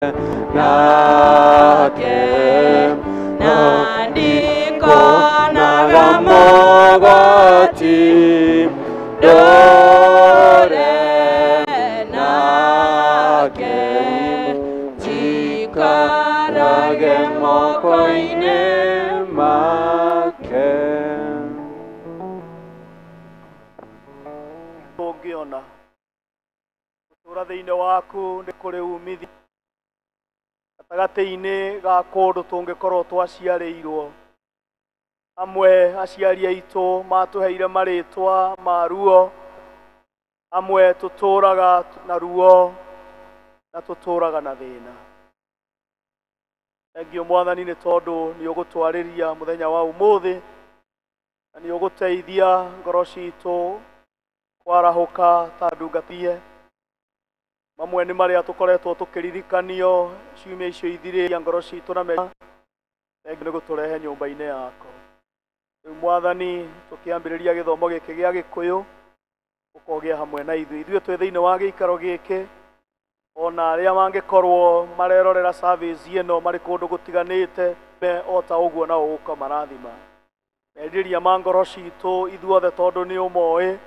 Nake na ndikonaga mogwati ndũre nake njikarage moko-inĩ make. Ũngĩona gũtũũra thĩinĩ waku nĩ kũrĩ umithio gatagatĩ-inĩ ga kũndũ tũngĩkorwo twaciarĩirwo. Amwe aciari aitũ matũheire marĩtwa ma ruo, amwe tũtũraga na ruo na tũtũraga na thĩna. Thengiũ Mwathani nĩ tondũ nĩ ũgũtwarĩria mũthenya wa ũmũthĩ na nĩ ũgũteithia ngoro citũ kwarahũka ta ndungatie. Mamwe nĩ marĩa tũkoretwo tũkĩririkanio ciumia icio ithirĩria ngoro citũ na mehia. Thengiũ nĩ gũtũrehe nyũmba-inĩ yako. Rĩu Mwathani tũkĩambĩrĩria gĩthomo gĩkĩ gĩa Gĩkũyũ ũkogĩa hamwe na ithuĩ. Ithuĩ twĩ thĩinĩ wa gĩikaro gĩkĩ ona arĩa mangĩkorwo marerorera service ĩno marĩ kũndũ gũtiganĩte o ta ũguo nao ũkamarathima. Merirĩria ma ngoro citũ ithuothe tondũ nĩ ũmoĩ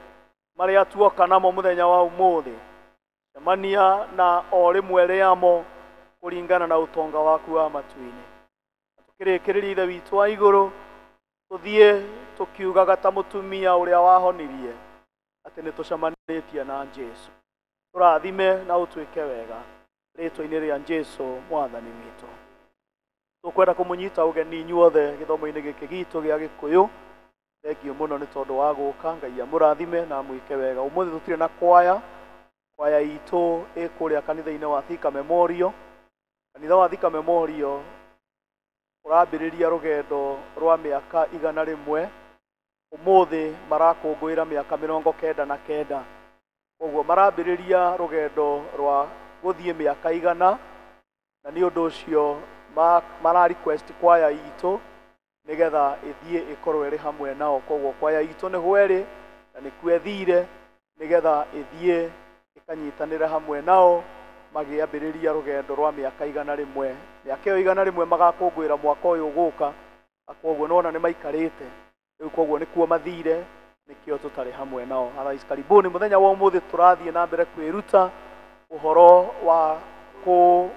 marĩa tuoka namo mũthenya wa ũmũthĩ, cemania na o rĩmwe rĩamo kũringana na ũtonga waku wa matu-inĩ. Tũkĩrĩkĩrĩria Ithe witũ wa igũrũ tũthiĩ tũkiugaga ta mũtumia ũrĩa wahonirie atĩ nĩ tũcemanĩtie na Jesũ. Tũrathime na ũtwĩke wega rĩtwa-inĩ rĩa Jesũ Mwathani witũ. Tũkwenda kũmũnyita ũgeni inyuothe gĩthomo-inĩ gĩkĩ gitũ gĩa Gĩkũyũ. Thengiũ mũno nĩ tondũ wa gũka. Ngai amũrathime na amwĩke wega. Ũmũthĩ tũtirĩ na kwaya. Kwaya itũ ĩ kũrĩa kanitha-inĩ wa Thika Memorial. Kanitha wa Thika Memorial ũrambĩrĩria rũgendo rwa mĩaka 100. Ũmũthĩ marakũngũĩra mĩaka 99. Koguo marambĩrĩria rũgendo rwa gũthiĩ mĩaka 100, na nĩ ũndũ ũcio mara request kwaya itũ nĩgetha ĩthiĩ ĩkorwo ĩrĩ hamwe nao. Koguo kwaya itũ nĩ hwerĩ na nĩkuo ĩthire nĩgetha ĩthiĩ ĩkanyitanĩre hamwe nao magĩambĩrĩria rũgendo rwa mĩaka 100. Mĩaka ĩyo 100 magakũngũĩra mwaka ũyũ ũgũka, na koguo nĩwona nĩ maikarĩte rĩu, koguo nĩkuo mathire, nĩkĩo tũtarĩ hamwe nao. Otherwise, karibuni. Mũthenya wa ũmũthĩ tũrathiĩ na mbere kwĩruta ũhoro wa kũbunja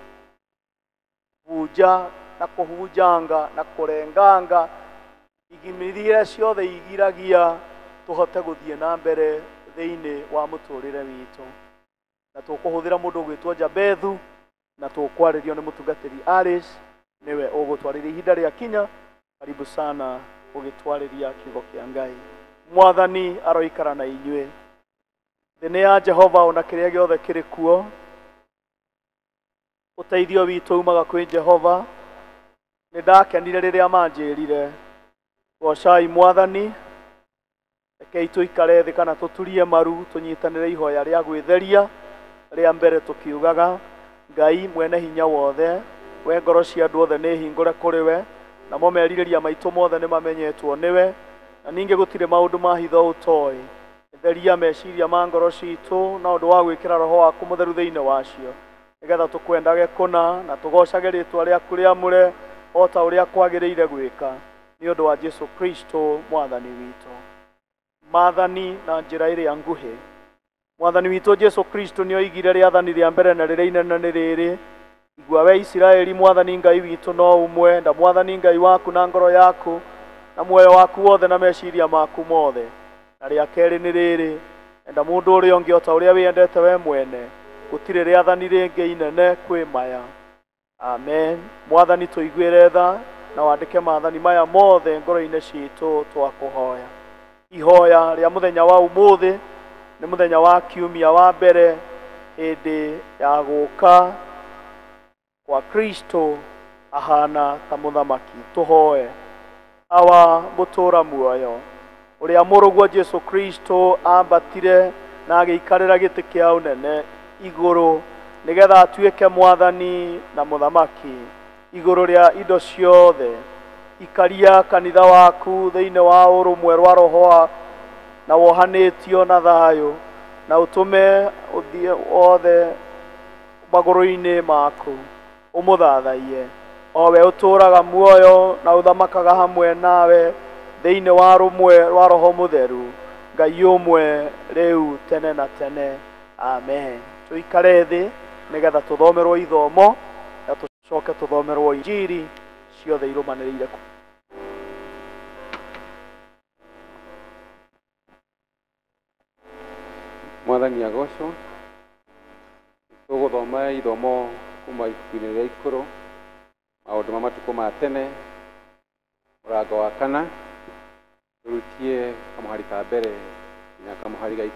na kũhunjanga na kũrenganga igimithia ciothe igiragia tũhote gũthiĩ na mbere thĩinĩ wa mũtũrĩre witũ. Na tũkũhũthĩra mũndũ ũgwĩtwo Jabethu, na tũkwarĩrio nĩ mũtungatĩri Alice, nĩwe ũgũtwarĩria ihinda rĩa kinya. Karibu sana ũgĩtwarĩria kiugo kĩa Ngai. Mwathani aroikara na inyuĩ. Thĩ nĩ ya Jehova ona kĩrĩa gĩothe kĩrĩ kuo. Ũteithio witũ umaga kwĩ Jehova. Nĩ ndakenire rĩrĩa manjĩrire goocai Mwathani. Rekei tũikare thĩ kana tũturie maru tũnyitanĩre ihoya rĩa gwĩtheria rĩa mbere tũkiugaga Ngai mwene hinya wothe, we ngoro cia andũ othe nĩ hingũre kũrĩ we, namo merirĩria maitũ mothe nĩ mamenyetwo nĩwe, na ningĩ gũtirĩ maũndũ ma hitho ũtoĩ. Theria meciria ma ngoro citũ na ũndũ wa gwĩkĩra roho waku mũtheru thĩinĩ wacio, nĩgetha tũkwendage kũna na tũgocage rĩtwa rĩaku rĩamũre o ta ũrĩa kwagĩrĩire gwĩka, nĩ ũndũ wa Jesũ Kristo Mwathani witũ. Maathani na njĩra ĩrĩa nguhĩ. Mwathani witũ Jesũ Kristo nĩ oigire rĩathani rĩa mbere na rĩrĩa inene nĩ rĩrĩ: igua we Isiraeli, Mwathani Ngai witũ no ũmwe, nda Mwathani Ngai waku na ngoro yaku na muoyo waku wothe na meciria maku mothe. Na rĩa kerĩ nĩ rĩrĩ: enda mũndũ ũrĩa ũngĩ o ta ũrĩa wĩendete we mwene. Gũtirĩ rĩathani rĩngĩ inene kwĩ maya. Amen. Mwathani tũiguĩre tha na wandĩke maathani maya mothe ngoro-inĩ citũ twakũhoya. Ihoya rĩa mũthenya wa ũmũthĩ nĩ mũthenya wa kiumia wa mbere hĩndĩ ya gũka kwa Kristo ahana ta mũthamaki. Tũhoe. Awa mũtũra muoyo, ũrĩa mũrũguo Jesũ Kristo ambatire na agĩikarĩra gĩtĩ kĩa ũnene igũrũ nĩgetha atuĩke Mwathani na mũthamaki igũrũ rĩa indo ciothe. Ikaria kanitha waku thĩinĩ wa ũrũmwe rwa roho na wohanĩtio na thayũ, na ũtũme ũthiĩ wothe magũrũ-inĩ maku. Ũmũthathaiye owe ũtũũraga muoyo na ũthamakaga hamwe nawe thĩinĩ wa rũmwe rwa Roho Mũtheru, Ngai ũmwe rĩu tene na tene. Amen. Tũikare thĩ nĩgetha tũthomerwo ithomo na tũcoke tũthomerwo injiri ciothe irũmanĩrĩire. Mwathani agocwo. Tũgũthoma ithomo kuma ibuku-inĩ rĩa Ikũrũ, maũndũ ma matukũ ma tene, mũrango wa 4, tũrutie kamũhari ka mbere nginya kamũhari ga 10.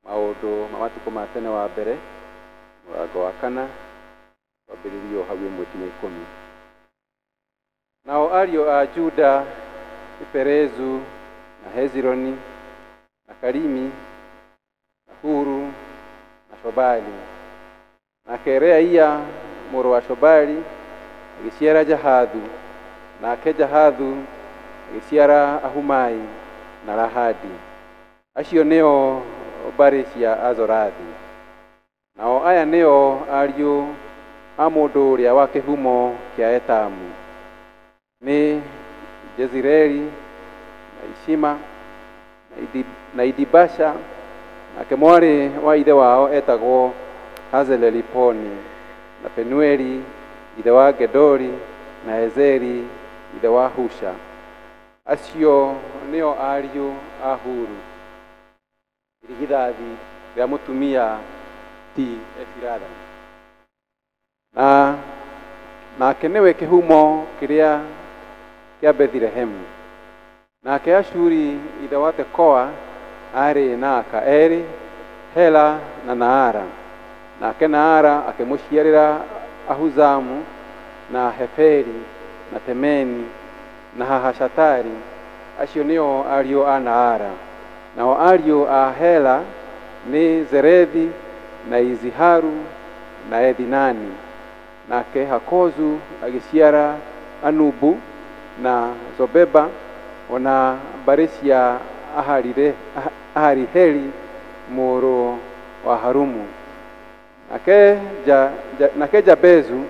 Maũndũ ma matukũ ma tene wa mbere, mũrango wa 4, twambĩrĩrie o hau 1 nginya 10. Nao ariũ a Juda nĩ Perezu na Hezironi na Karimi na Huru na Shobali. Nake Reaia mũrũ wa Shobali agĩciara Jahathu, nake Jahathu agĩciara Ahumai na Lahadi. Acio nĩo mbarĩ cia Azorathi. Nao aya nĩo ariũ a mũndũ ũrĩa wa kĩhumo kĩa Etamu, nĩ Jezireli na Ishima na Idibasha. Nake mwarĩ wa ithe wao etagwo Hazeleliponi, na Penueli ithe wa Gedori, na Ezeri ithe wa Husha. Acio nĩo ariũ a Huru, irigithathi rĩa mũtumia ti Efiratha. Na nake nĩwe kĩhumo kĩrĩa kĩa Bethilehemu. Nake Ashuri ithe wa Tekoa aarĩ na aka erĩ, Hela na Naara. Nake Naara akĩmũciarĩra Ahuzamu na Heferi na Temeni na Hahashatari. Acio nĩo ariũ a Naara. Nao ariũ a Hela nĩ Zerethi na Iziharu na Ethinani. Nake Hakozu agĩciara Anubu na Zobeba, ona mbarĩ cia Ahariheli mũrũ wa Harumu. Nake Jabezu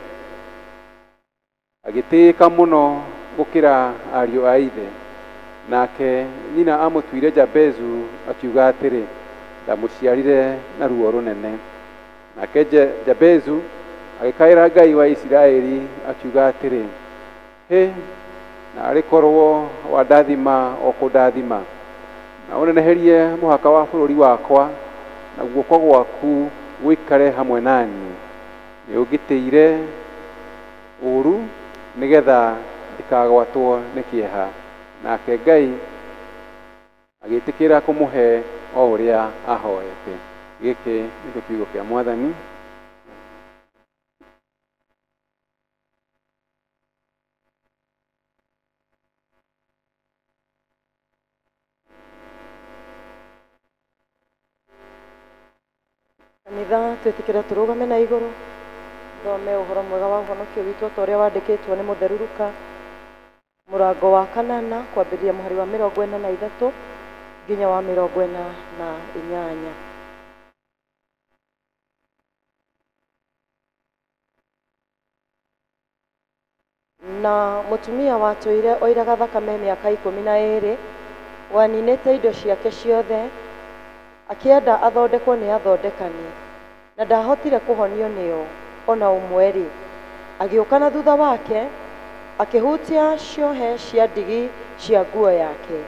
agĩtĩĩka mũno gũkĩra ariũ a ithe. Nake nyina amũtuire Jabezu akiuga atĩrĩ, ndamũciarire na ruo rũnene. Nake Jabezu agĩkaĩra Ngai wa Isiraeli akiuga atĩrĩ, hĩ, na arĩ korwo wandathima o kũndathima, na ũneneherie mũhaka wa bũrũri wakwa, na guoko gwaku gũikare hamwe naniĩ. Nĩ ũngitĩire ũũru nĩgetha ndikagwatwo nĩ kĩeha. Nake Ngai agĩtĩkĩra kũmũhe o ũrĩa ahoete. Gĩkĩ nĩkĩo kiugo kĩa Mwathani. Kanitha twĩtĩkĩre tũrũgame na igũrũ, thome ũhoro mwega wa ũhonokio witũ ta ũrĩa wandĩkĩtwo nĩ Mũtheru Luka, mũrango wa 8 kwambĩrĩria mũhari wa 43 nginya wa 48. Na mũtumia watũire oiraga thakame mĩaka 12, waninĩte indo ciake ciothe, akĩenda athondekwo nĩ athondekani, na ndahotire kũhonio nĩo ona ũmwe-rĩ, agĩũka na thutha wake akĩhutia ciohe cia ndigi cia nguo yake,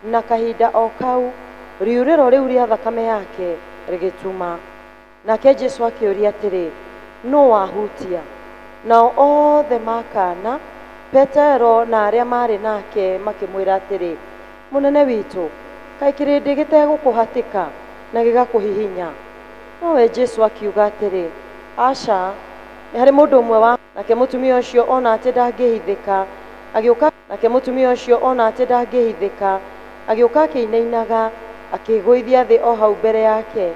na kahinda o kau riurĩro rĩu rĩa thakame yake rĩgĩtuma. Nake Jesũ akĩũria atĩrĩ, nũ wahutia? Nao othe makana. Petero na arĩa marĩ nake makĩmwĩra atĩrĩ, mũnene witũ, kaĩ kĩrĩndĩ gĩtegũkũhatĩka na gĩgakũhihinya? Nowe Jesũ akiuga atĩrĩ, aca, nĩ harĩ mũndũ ũmwe wa. Nake mũtumia ũcio ona atĩ ndangĩhithĩka agĩũka. Nake mũtumia ũcio ona atĩ ndangĩhithĩka agĩũka akĩinainaga, akĩgũithia thĩ o hau mbere yake,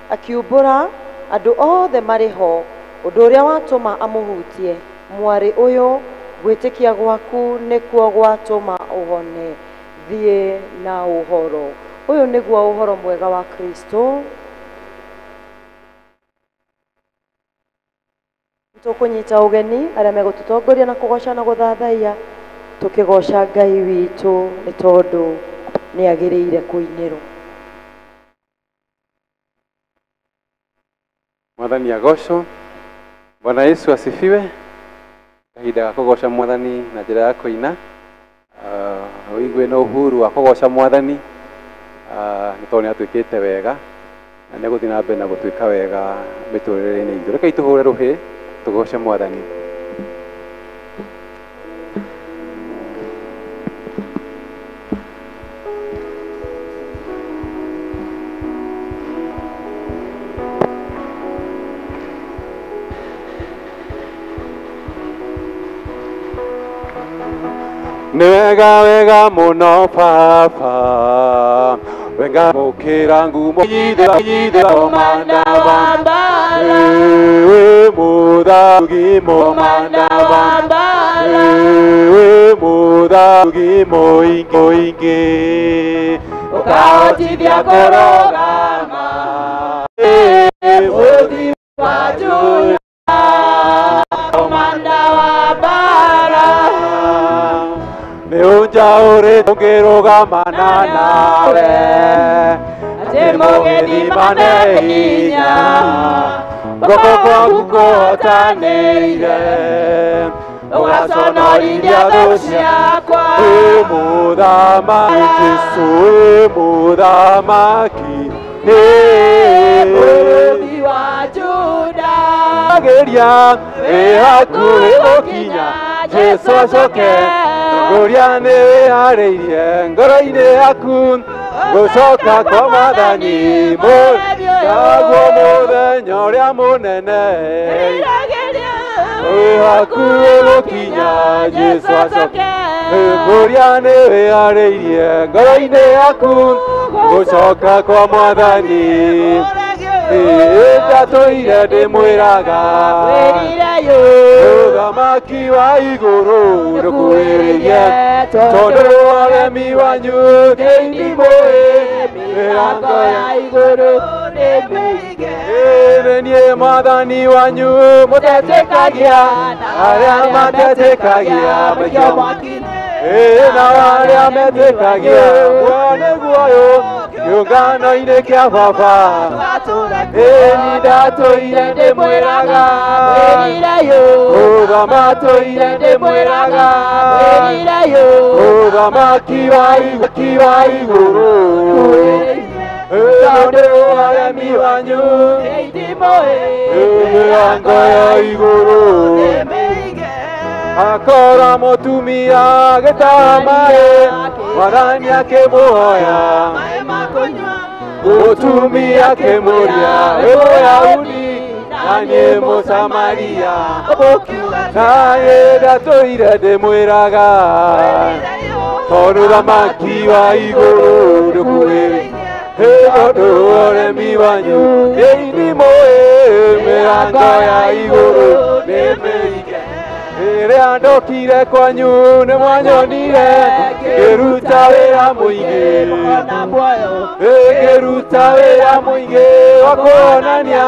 akiumbũra andũ othe marĩ ho ũndũ ũrĩa watũma amũhutie. Mwarĩ ũyũ, gwĩtĩkia gwaku nĩkuo gwatũma ũhone, thiĩ na ũhoro. Ũyũ nĩguo ũhoro mwega wa Kristo. Tũkũnyita ũgeni arĩa megũtũtongoria na kũgoca na gũthathaiya tũkĩgoca Ngai witũ nĩ tondũ nĩ agĩrĩire kũinĩrwo. Mwathani agocwo. Bwana Yesu asifiwe. Kahinda ga kũgoca Mwathani na njĩra ya kũina. Ũigue na uhuru wa kũgoca Mwathani nĩ tondũ nĩ atuĩkĩte wega na nĩ egũthiĩ na mbere na gũtuĩka wega mĩtũrĩre-inĩ itũ. Rekei tũhũre rũhĩ tũgoce Mwathani. Nĩ wega wega mũno baba wega mũkĩra ngumo nyithe Komanda wa mbara, wĩ mũthugi komanda wa mbara, wĩ mũthugi mũingĩ ũkahotithia kũrũgama mũthi wa Juda, komanda wa mbara, nĩ ũnjaũrĩte ngĩrũgamana nawe atĩ mũgethi mane hinya, guoko gwaku kũhotanĩire ũgaconorithia thũ ciakwa. Wĩ mũthamaki Jesũ wĩ mũthamaki Mũrũthi wa Juda, geria wĩ hakuhĩ gũkinya Jesũ acoke ngũria nĩ wĩharĩirie ngoro-inĩ yaku gũcoka kwa Mwathani naguo mũthenya ũrĩa mũnene wĩ hakuhĩ gũkinya Jesũ acoke ngũria nĩ wĩharĩirie ngoro-inĩ yaku gũcoka kwa Mwathani ndatũire ndĩmwĩraga ũthamaki wa igũrũ ndũkuhĩrĩirie tondũ ũremi wanyu ndĩimũĩ mĩrango ya igũrũ nĩ mĩige. Nĩ niĩ Mwathani wanyu mũtetĩkagia arĩa matetĩkagia maikio na arĩa metĩkagia muoyo nĩguo ũyũ kĩũngano-inĩ kĩa baba ĩni ndatũire ndĩmwĩraga ũthamatũire ndĩmwĩraga ũthamaki wa igũrũ tondũ ũremi wanyu mĩrango ya igũrũ akora mũtumia agĩtaha maĩ Mwathani akĩmũhoya mũtumia akĩmũria wĩ Mũyahudi na niĩ Mũsamaria na niĩ ndatũire ndĩmwĩraga tondũ ũthamaki wa igũrũ ndũkuhĩrĩirie tondũ ũremi wanyu nĩ ndimũĩ mĩrango ya igũrũ nĩ mĩige rĩrĩa ndokire kwanyu nĩ mwanyonire ngĩruta wĩra mũingĩ ngĩruta wĩra mũingĩ wa kuonania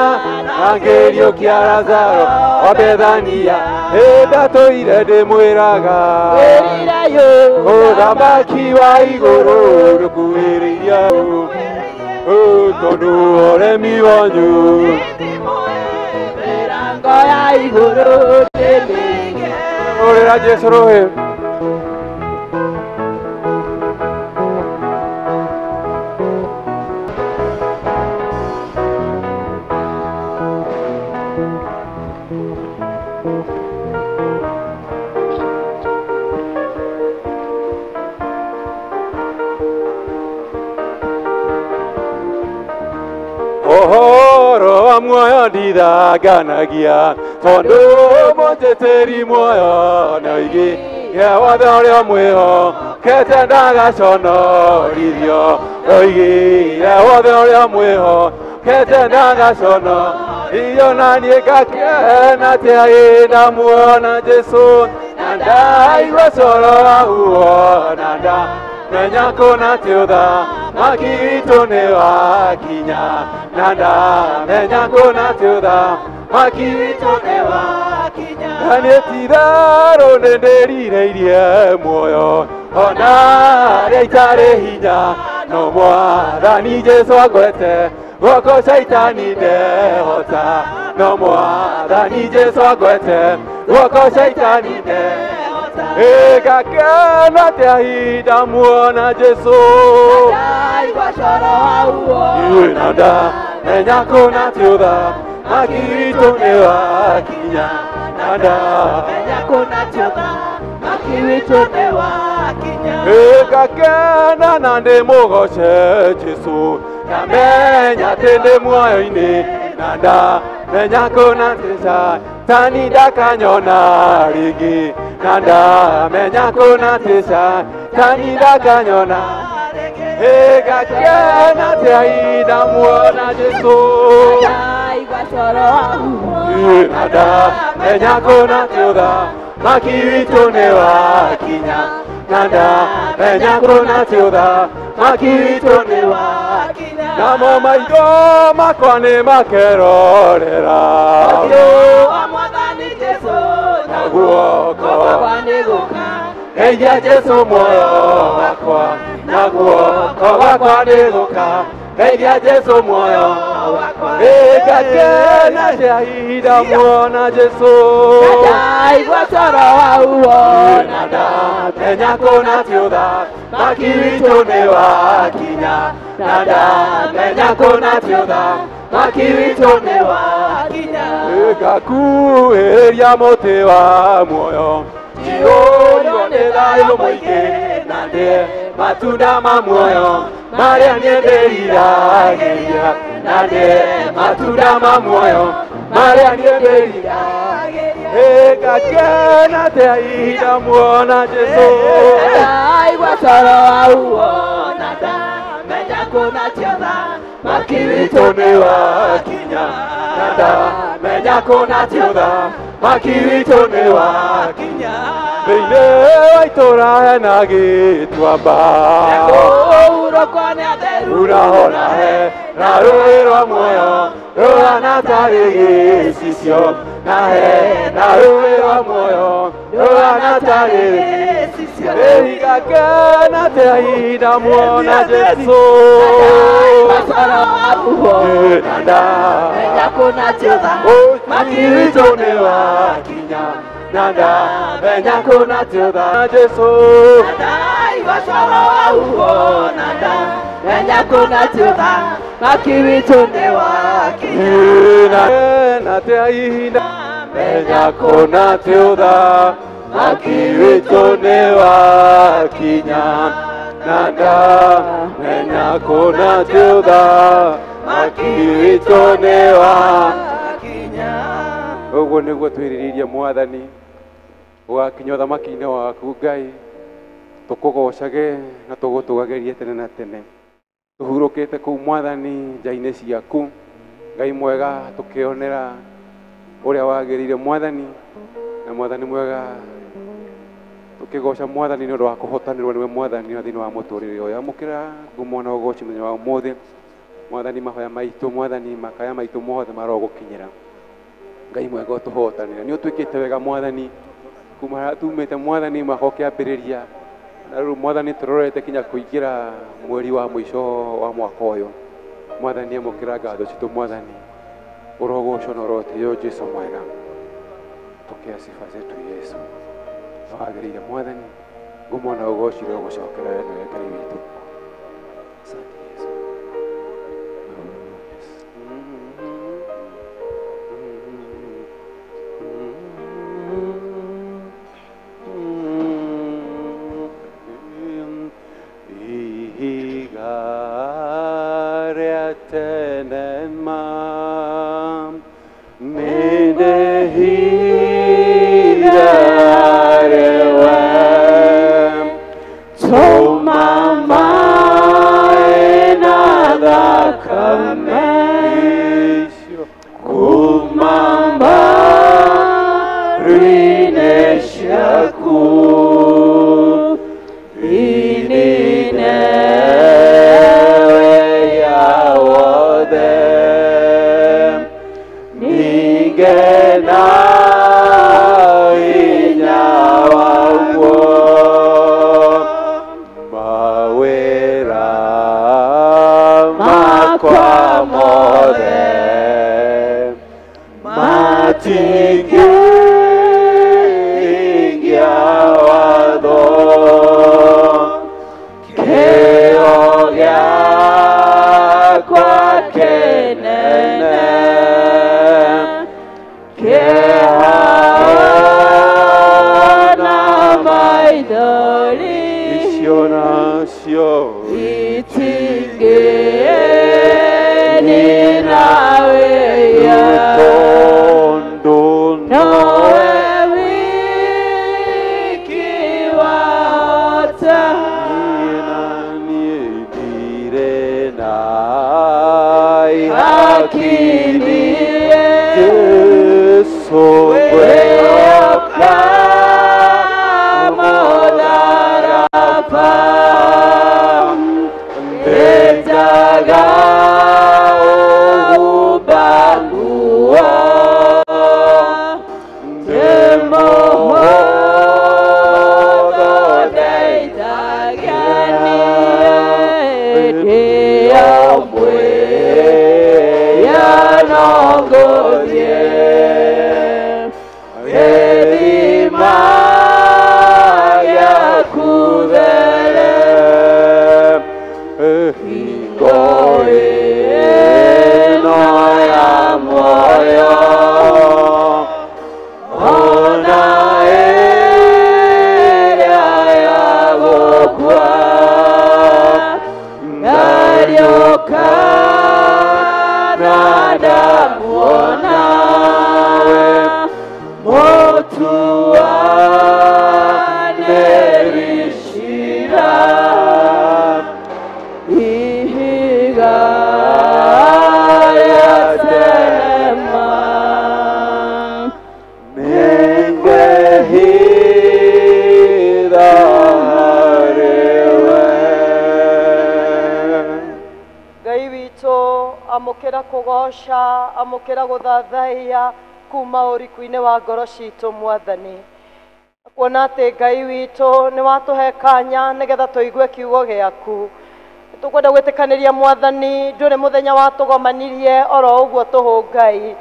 na ngĩriũkia Lazaro wa Bethania ndatũire ndĩmwĩraga ũthamaki wa igũrũ ndũkuhĩrĩirie tondũ ũremi wanyu mĩrango ya igũrũ nĩ mĩige. Hũrĩra Jesũ rũhĩ. Ũhoro wa muoyo ndithanganagia tondũ mũnjĩtĩri muoyo nĩoigire watho ũrĩa mwĩhokete ndagaconorithio oigire watho ũrĩa mwĩhokete ndagaconorithio na niĩ ngakena atĩ ndamuona Jesũ na ndaigua coro waguo na ndamenya kũna atĩ ũthamaki witũ nĩ wakinya na ndamenya kũna atĩ ũthamaki Maki witũ nĩ wakinya. Na nĩ ti-itherũ nĩ ndĩrirĩirie muoyo ona harĩa itarĩ hinya no Mwathani Jesũ angwete guoko caitani ndehota no Mwathani Jesũ angwete guoko caitani ndehota. Ngakena atĩa ihinda muona Jesũ Ndaigua coro wa na ndamenya kũna ti ũthamaki witũ nĩ wakinya na ndamenya kũna ti ũthamaki witũ nĩ wakinya. Ngakena na ndĩmũgoce Jesũ ndamenya atĩ ndĩ muoyo-inĩ na ndamenya kũna atĩ Caitani ndakanyona rĩngĩ na ndamenya kũna atĩ Caitani ndakanyona rĩngĩ. Ngakena atĩa ihinda muona Jesũ Ndaigua coro na ndamenya kũna atĩ ũthamaki witũ nĩ wakinya na ndamenya kũna atĩ ũthamaki witũ nĩ wakinya. Namo maitho makwa nĩ makerorera ũthiũ wa Mwathani Jesũ na guoko gwakwa nĩ gũka ngeithia Jesũ muoyo wakwa na guoko gwakwa nĩ gũka ngeithia Jesũ muoyo wakwa. Ngakena atĩa ihinda muona Jesũ Ndaigua coro wa na ndamenya kũna atĩ ũthamaki witũ nĩ wakinya na ndamenya kũna atĩ ũthamaki witũ nĩ wakinya. Ngakuhĩrĩria mũtĩ wa muoyo njihũirwo nĩ thayũ mũingĩ na ndĩe matunda ma muoyo marĩa niĩ ndĩriragĩria na ndĩe matunda ma muoyo marĩa niĩ ndĩriragĩria. Ngakena atĩa ihinda muona Jesũ Ndaigua coro wa na ndamenya kũna ti ũthamaki witũ nĩ wakinya na ndamenya kũna ti ũthamaki witũ nĩ wakinya. Thĩinĩ wa itũũra hena gĩtuamba kũhurũkwo nĩ atheru urahona he na rũĩ rwa muoyo rũhana tarĩ gĩcicio na he na rũĩ rwa muoyo rũhana tarĩ gĩcicio. Ngakena atĩa ihinda muona Jesũ Ndaigua coro wa na ndamenya kũna ti ũthamaki witũ nĩ wakinya na ndamenya kũna ti ũthamaki Jesũ Ndaigua coro wa na ndamenya kũna ti ũthamaki witũ nĩ wakinya. Ngakena atĩa ihinda menya kũna ti ũthamaki witũ nĩ wakinya na ndamenya kũna ti ũthamaki witũ nĩ wakinya. Ũguo nĩguo twĩrirĩirie Mwathani ũgakinya ũthamaki-inĩ waku Ngai tũkũgocage na tũgũtũgagĩrie tene na tene tũhurũkĩte kũu Mwathani nja-inĩ ciaku Ngai mwega tũkĩonera ũrĩa wagĩrĩire Mwathani na Mwathani mwega tũkĩgoca Mwathani nĩ ũndũ wa kũhotanĩrwo nĩwe Mwathani na thĩinĩ wa mũtũrĩre ũyũ. Amũkĩra ngumo na ũgoci mũthenya wa ũmũthĩ Mwathani mahoya maitũ Mwathani makaya maitũ mothe marogũkinyĩra Ngai mwega ũtũhotanĩre nĩ ũtwĩkĩte wega Mwathani kuma harĩa tumĩte Mwathani mwaka ũkĩambĩrĩria na rĩu Mwathani tũrorete kinya kũingĩra mweri wa mũico wa mwaka ũyũ Mwathani amũkĩra ngatho citũ Mwathani ũrogocwo na ũrotĩo Jesũ mwega. Pokea sifa zetu Yesu wagĩrĩire Mwathani ngumo na ũgoci ũgũcokera we nĩwe Ngai witũ. Asante Yesu. Ihiga rĩa tene ma nĩndĩhitharewe tũma maĩ na thakame kuma mbaru-inĩ ciaku inine wĩya wothe. Gĩthima gĩaku there hingo ĩno ya muoyo ona ĩrĩa ya gũkua ngariũka na ndamuona we mũtuanĩri ciira ihiga rĩa tene ma nĩngwĩhitha harĩwe. Ngai witũ, amũkĩra kũgoca, amũkĩra gũthathaiya kuma ũriku-inĩ wa ngoro citũ Mwathani. Kuona atĩ Ngai witũ nĩ watũhe kanya nĩgetha tũigue kiugo gĩaku. Tũkwenda gwĩtĩkanĩria Mwathani, ndũrĩ mũthenya watũgomanirie oro ũguo tũhũ Ngai.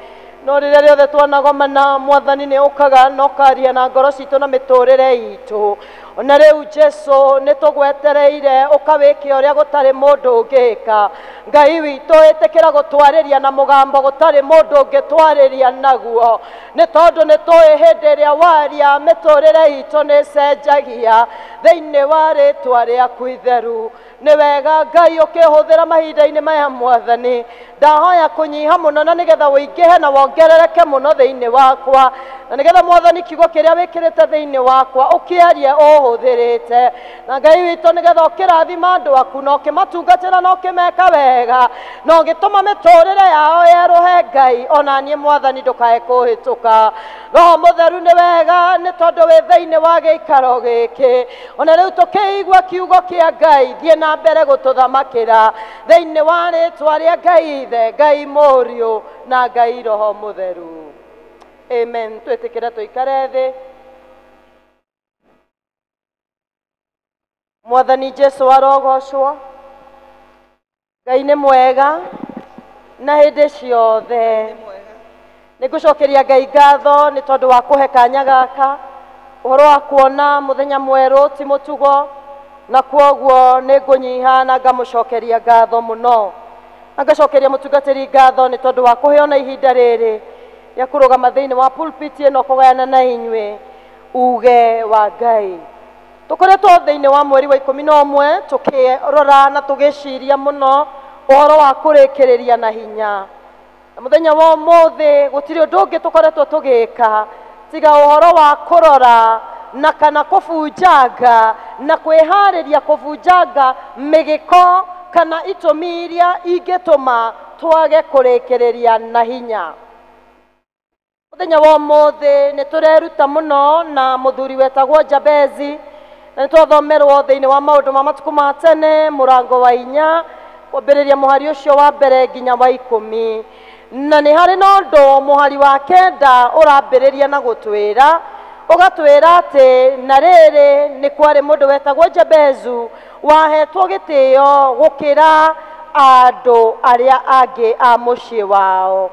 No rĩrĩa rĩothe twanagomana Mwathani nĩ ũkaga na ũkaria na ngoro citũ na mĩtũrĩre itũ. Ona rĩu Jesu nĩ tũgwetereire ũkawĩke ũrĩa gũtarĩ mũndũ ũngĩka. Ngai witũ ĩtĩkĩra gũtwarĩria na mũgambo gũtarĩ mũndũ ũngĩtwarĩria naguo. Nĩ tondũ nĩ tũĩ hĩndĩ ĩrĩa waria mĩtũrĩre itũ nĩ ĩcenjagia thĩinĩ wa rĩtwa rĩaku itheru. Nĩ wega Ngai ũkĩhũthĩra mahinda-inĩ maya Mwathani. Ndahoya kũnyiha mũno na nĩgetha ũingĩhe na wongerereke mũno thĩinĩ wakwa, na nĩgetha Mwathani kiugo kĩrĩa wĩkĩrĩte thĩinĩ wakwa ũkĩarie ũhũthĩrĩte. Na Ngai witũ nĩgetha ũkĩrathima andũ aku na ũkĩmatungatĩra na ũkĩmeka wega na ũgĩtũma mĩtũrĩre yao yerũhe Ngai, ona niĩ Mwathani ndũkae kũhĩtũka. Roho Mũtheru nĩ wega nĩ tondũ wĩ thĩinĩ wa gĩikaro gĩkĩ. Ona rĩu tũkĩigua kiugo kĩa Ngai, thiĩ na mbere gũtũthamakĩra thĩinĩ wa rĩtwa rĩa Ngai Ithe, Ngai Mũriũ na Ngai Roho Mũtheru. Amen. Twĩtĩkĩre tũikare thĩ. Mwathani Jesu arogocwo. Ngai nĩ mwega na hĩndĩ ciothe. Nĩ ngũcokeria Ngai ngatho nĩ tondũ wa kũhe kanya gaka ũhoro wa kuona mũthenya mwerũ ti mũtugo, na kwoguo nĩ ngũnyiha na ngamũcokeria ngatho mũno. Na ngacokeria mũtungatĩri ngatho nĩ tondũ wa kũheo na ihinda rĩrĩ rĩa kũrũgama thĩinĩ wa pulpit ĩno kũgayana na inyuĩ uge wa Ngai. Tũkoretwo thĩinĩ wa mweri wa 11 tũkĩrora na tũgĩciria mũno ũhoro wa kũrĩkĩrĩria na hinya. Na mũthenya wa ũmũthĩ gũtirĩ ũndũ ũngĩ tũkoretwo tũgĩka tiga ũhoro wa kũrora na kana kũbunjanga na kwĩharĩria kũbunjanga mĩgĩko kana itũmi iria ingĩtũma twage kũrĩkĩrĩria na hinya. Mũthenya wa ũmũthĩ nĩ tũreruta mũno na mũthuri wetagwo Jabezi, na nĩ twathomerwo thĩinĩ wa maũndũ ma matukũ ma tene mũrango wa 4 kwambĩrĩria mũhari ũcio wa mbere nginya wa 10. Na nĩ harĩ na ũndũ mũhari wa 9 ũrambĩrĩria na gũtwĩra, ũgatwĩra atĩ na rĩrĩ nĩ kwarĩ mũndũ wetagwo Jabezu wahetwo gĩtĩo gũkĩra andũ arĩa angĩ a mũciĩ wao.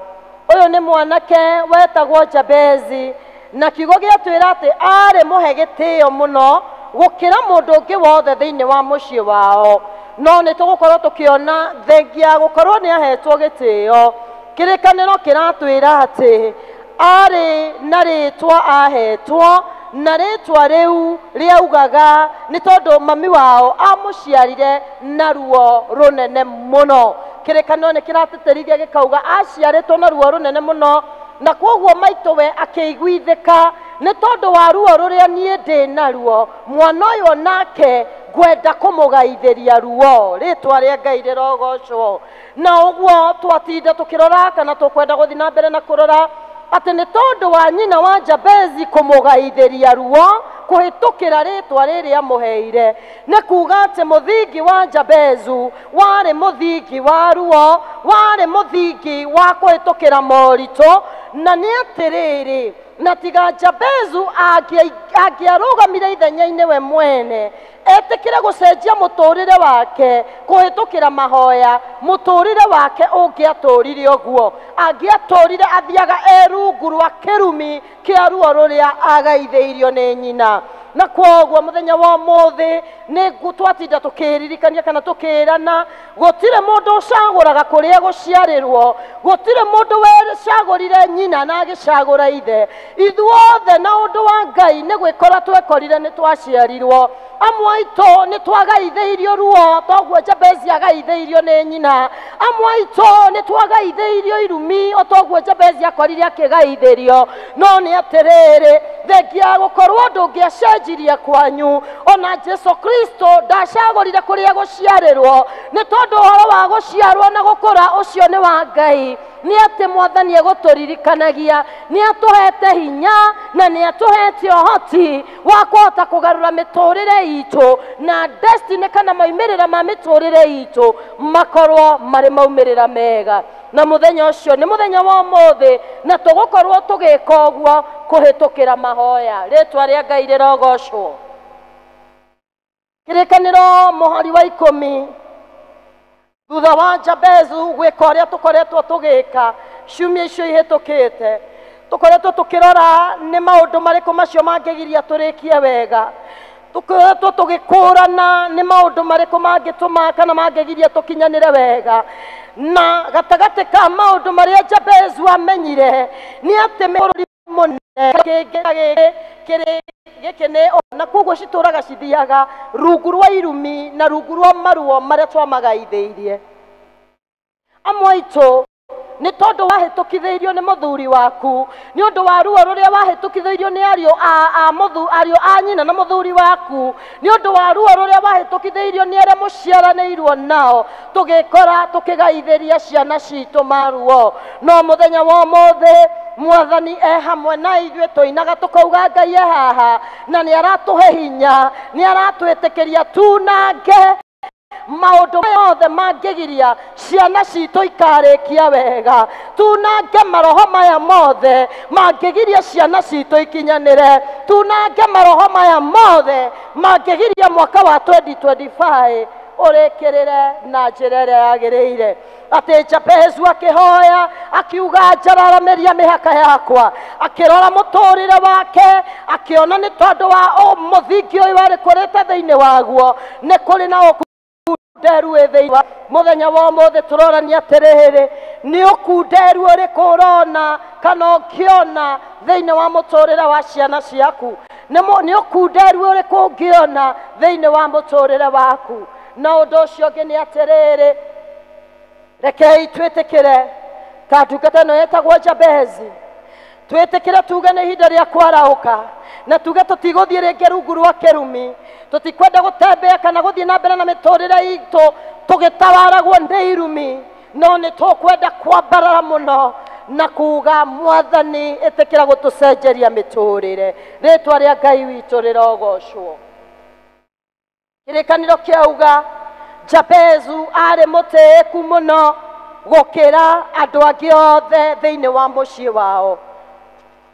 Ũyũ nĩ mwanake wetagwo Jabezi, na kiugo gĩatwĩra atĩ arĩ mũhe gĩtĩo mũno gũkĩra mũndũ ũngĩ wothe thĩinĩ wa mũciĩ wao. No nĩ tũgũkorwo tũkĩona thengia gũkorwo nĩ ahetwo gĩtĩo. Kĩrĩkanĩro kĩratwĩra atĩ arĩ na rĩtwa ahetwo, na rĩtwa rĩu rĩaugaga nĩ tondũ mami wao amũciarire na ruo rũnene mũno. Kĩrĩkanĩro nĩ kĩratĩtĩrithia gĩkauga aciarĩtwo na ruo rũnene mũno, na kwoguo maitũ we akĩiguithĩka nĩ tondũ wa ruo rũrĩa niĩ ndĩ naruo, mwana ũyũ nake ngwenda kũmũgaithĩria ruo. Rĩtwa rĩa Ngai rĩrogocwo. Na ũguo twatinda tũkĩrora kana tũkwenda gũthiĩ na mbere na kũrora atĩ nĩ tondũ wa nyina wa Jabezi kũmũgaithĩria ruo kũhĩtũkĩra rĩtwa rĩrĩa amũheire, nĩ kuga atĩ mũthingi wa Jabezu warĩ mũthingi wa ruo, warĩ mũthingi wa kũhĩtũkĩra moritũ. Na nĩ atĩrĩrĩ, Na tiga Jabezu angĩarũgamire ithenya-inĩ we mwene etĩkĩre gũcenjia mũtũrĩre wake kũhĩtũkĩra mahoya, mũtũrĩre wake ũngĩatũrire ũguo, angĩatũrire athiaga e rungu rwa kĩrumi kĩa ruo rũrĩa agaithĩirio nĩ nyina. Na kwoguo mũthenya wa ũmũthĩ nĩ twatinda tũkĩririkania kana tũkĩrana, gũtirĩ mũndũ ũcagũraga kũrĩa gũciarĩrwo, gũtirĩ mũndũ wecagũrire nyina na agĩcagũra ithe. Ithuothe na ũndũ wa Ngai nĩ gwĩkora twekorire nĩ twaciarirwo. Amwe aitũ nĩ twagaithĩirio ruo toguo Jabezi agaithĩirio nĩ nyina. Amwe aitũ nĩ twagaithĩirio irumi o toguo Jabezi akorire akĩgaithĩrio. No nĩ atĩrĩrĩ, thengia gũkorwo ndũngĩacenjirie kwanyu, ona Jesu Kristo ndacagũrire kũrĩa gũciarĩrwo, nĩ tondũ ũhoro wa gũciarwo na gũkũra ũcio nĩ wa Ngai. Nĩ atĩ Mwathani egũtũririkanagia, nĩ atũhete hinya na nĩ atũhete ũhoti wa kũhota kũgarũra mĩtũrĩre itũ na destiny kana maumĩrĩra ma mĩtũrĩre itũ makorwo marĩ maumĩrĩra mega. Na mũthenya ũcio nĩ mũthenya wa ũmũthĩ, na tũgũkorwo tũgĩka ũguo kũhĩtũkĩra mahoya. Rĩtwa rĩa Ngai rĩrogocwo. Kĩrĩkanĩro mũhari wa 10, thutha wa Jabezu gwĩka ũrĩa tũkoretwo tũgĩka ciumia icio ihĩtũkĩte, tũkoretwo tũkĩrora nĩ maũndũ marĩkũ macio mangĩgiria tũrĩkie wega, tũkoretwo tũgĩkũrana nĩ maũndũ marĩkũ mangĩtũma kana mangĩgiria tũkinyanĩre wega. Na gatagatĩ ka maũndũ marĩa Jabezu amenyire nĩ atĩ bũrũri mũnene kĩngĩ gĩkĩ nĩ na koguo citũraga cithiaga rungu rwa irumi na rungu rwa maruo marĩa twamagaithĩirie. Amwe aitũ nĩ tondũ wahĩtũkithĩirio nĩ mũthuri waku, nĩ ũndũ wa ruo rũrĩa wahĩtũkithĩirio nĩ ariũ a nyina na mũthuri waku, nĩ ũndũ wa ruo rũrĩa wahĩtũkithĩirio nĩ arĩa mũciaranĩirwo nao, tũgĩkora tũkĩgaithĩria ciana citũ maruo. No mũthenya wa ũmũthĩ Mwathani e hamwe na ithuĩ, tũinaga tũkauga Ngai e haha, na nĩ aratũhe hinya, nĩ aratwĩtĩkĩria tunange maũndũ mothe mangĩgiria ciana citũ ikarĩkia wega, tunange maroho maya mothe mangĩgiria ciana citũ ikinyanĩre, tunange maroho maya mothe mangĩgiria mwaka wa 2025 ũrĩkĩrĩre na njĩra ĩrĩa yagĩrĩire. Atĩ Jabezu akĩhoya akiuga njararamĩria mĩhaka yakwa, akĩrora mũtũrĩre wake akĩona nĩ tondũ wa mũthingi ũyũ warĩ kũrĩte thĩinĩ waguo nĩ kũrĩ na ũkunderu wĩ thĩinĩ wa mũthenya wa ũmũthĩ. Tũrorania atĩrĩrĩ, nĩ ũkunderu ũrĩkũ ũrona kana ũngĩona thĩinĩ wa mũtũrĩre wa ciana ciaku? Nĩ ũkunderu ũrĩkũ ũngĩona thĩinĩ wa mũtũrĩre waku? Na ũndũ ũcio ũngĩ nĩ atĩrĩrĩ, rekei twĩtĩkĩre ta ndungata ĩno ĩtagwo Jabezi, twĩtĩkĩre tuge nĩ ihinda rĩa kwarahũka, na tuge tũtigũthiĩ rĩngĩ rungu rwa kĩrumi, tũtikwenda gũtembea kana gũthiĩ na mbere na mĩtũrĩre itũ tũgĩtawaragwo nĩ irumi, no nĩ tũkwenda kwambarara mũno na kuga Mwathani ĩtĩkĩra gũtũcenjeria mĩtũrĩre. Rĩtwa rĩa Ngai witũ rĩrogocwo. Kĩrĩkanĩro kĩauga Jabezu arĩ mũtĩĩku mũno gũkĩra andũ angĩ othe thĩinĩ wa mũciĩ wao.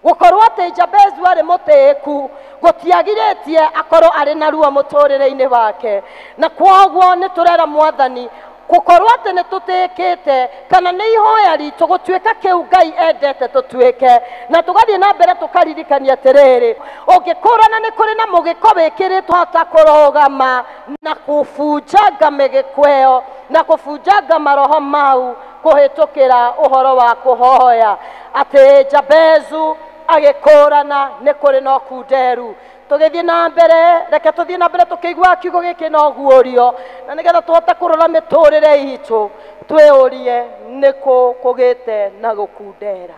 Gũkorwo atĩ Jabezu arĩ mũtĩĩku gũtiagirĩtie akorwo arĩ na ruo mũtũrĩre-inĩ wake, na kwoguo nĩ tũrera Mwathani gũkorwo atĩ nĩ tũtĩĩkĩte kana nĩ ihoya ritũ gũtuĩka kĩu Ngai endete tũtuĩke, na tũgathiĩ na mbere tũkaririkania atĩrĩrĩ, ũngĩkũrana nĩ kũrĩ na mũgĩko wĩkĩrĩtwo hota kũrũgama na kũbunjanga mĩgĩko ĩyo na kũbunjanga maroho mau kũhĩtũkĩra ũhoro wa kũhoya. Atĩ Jabezu agĩkũrana nĩ kũrĩ na ũkunderu. Tũgĩthiĩ na mbere, reke tũthiĩ na mbere tũkĩiguaga kiugo gĩkĩ na ũguũrio, na nĩgetha tũhote kũrora mĩtũrĩre itũ, twĩũrie nĩkũ kũgĩte na gũkundera.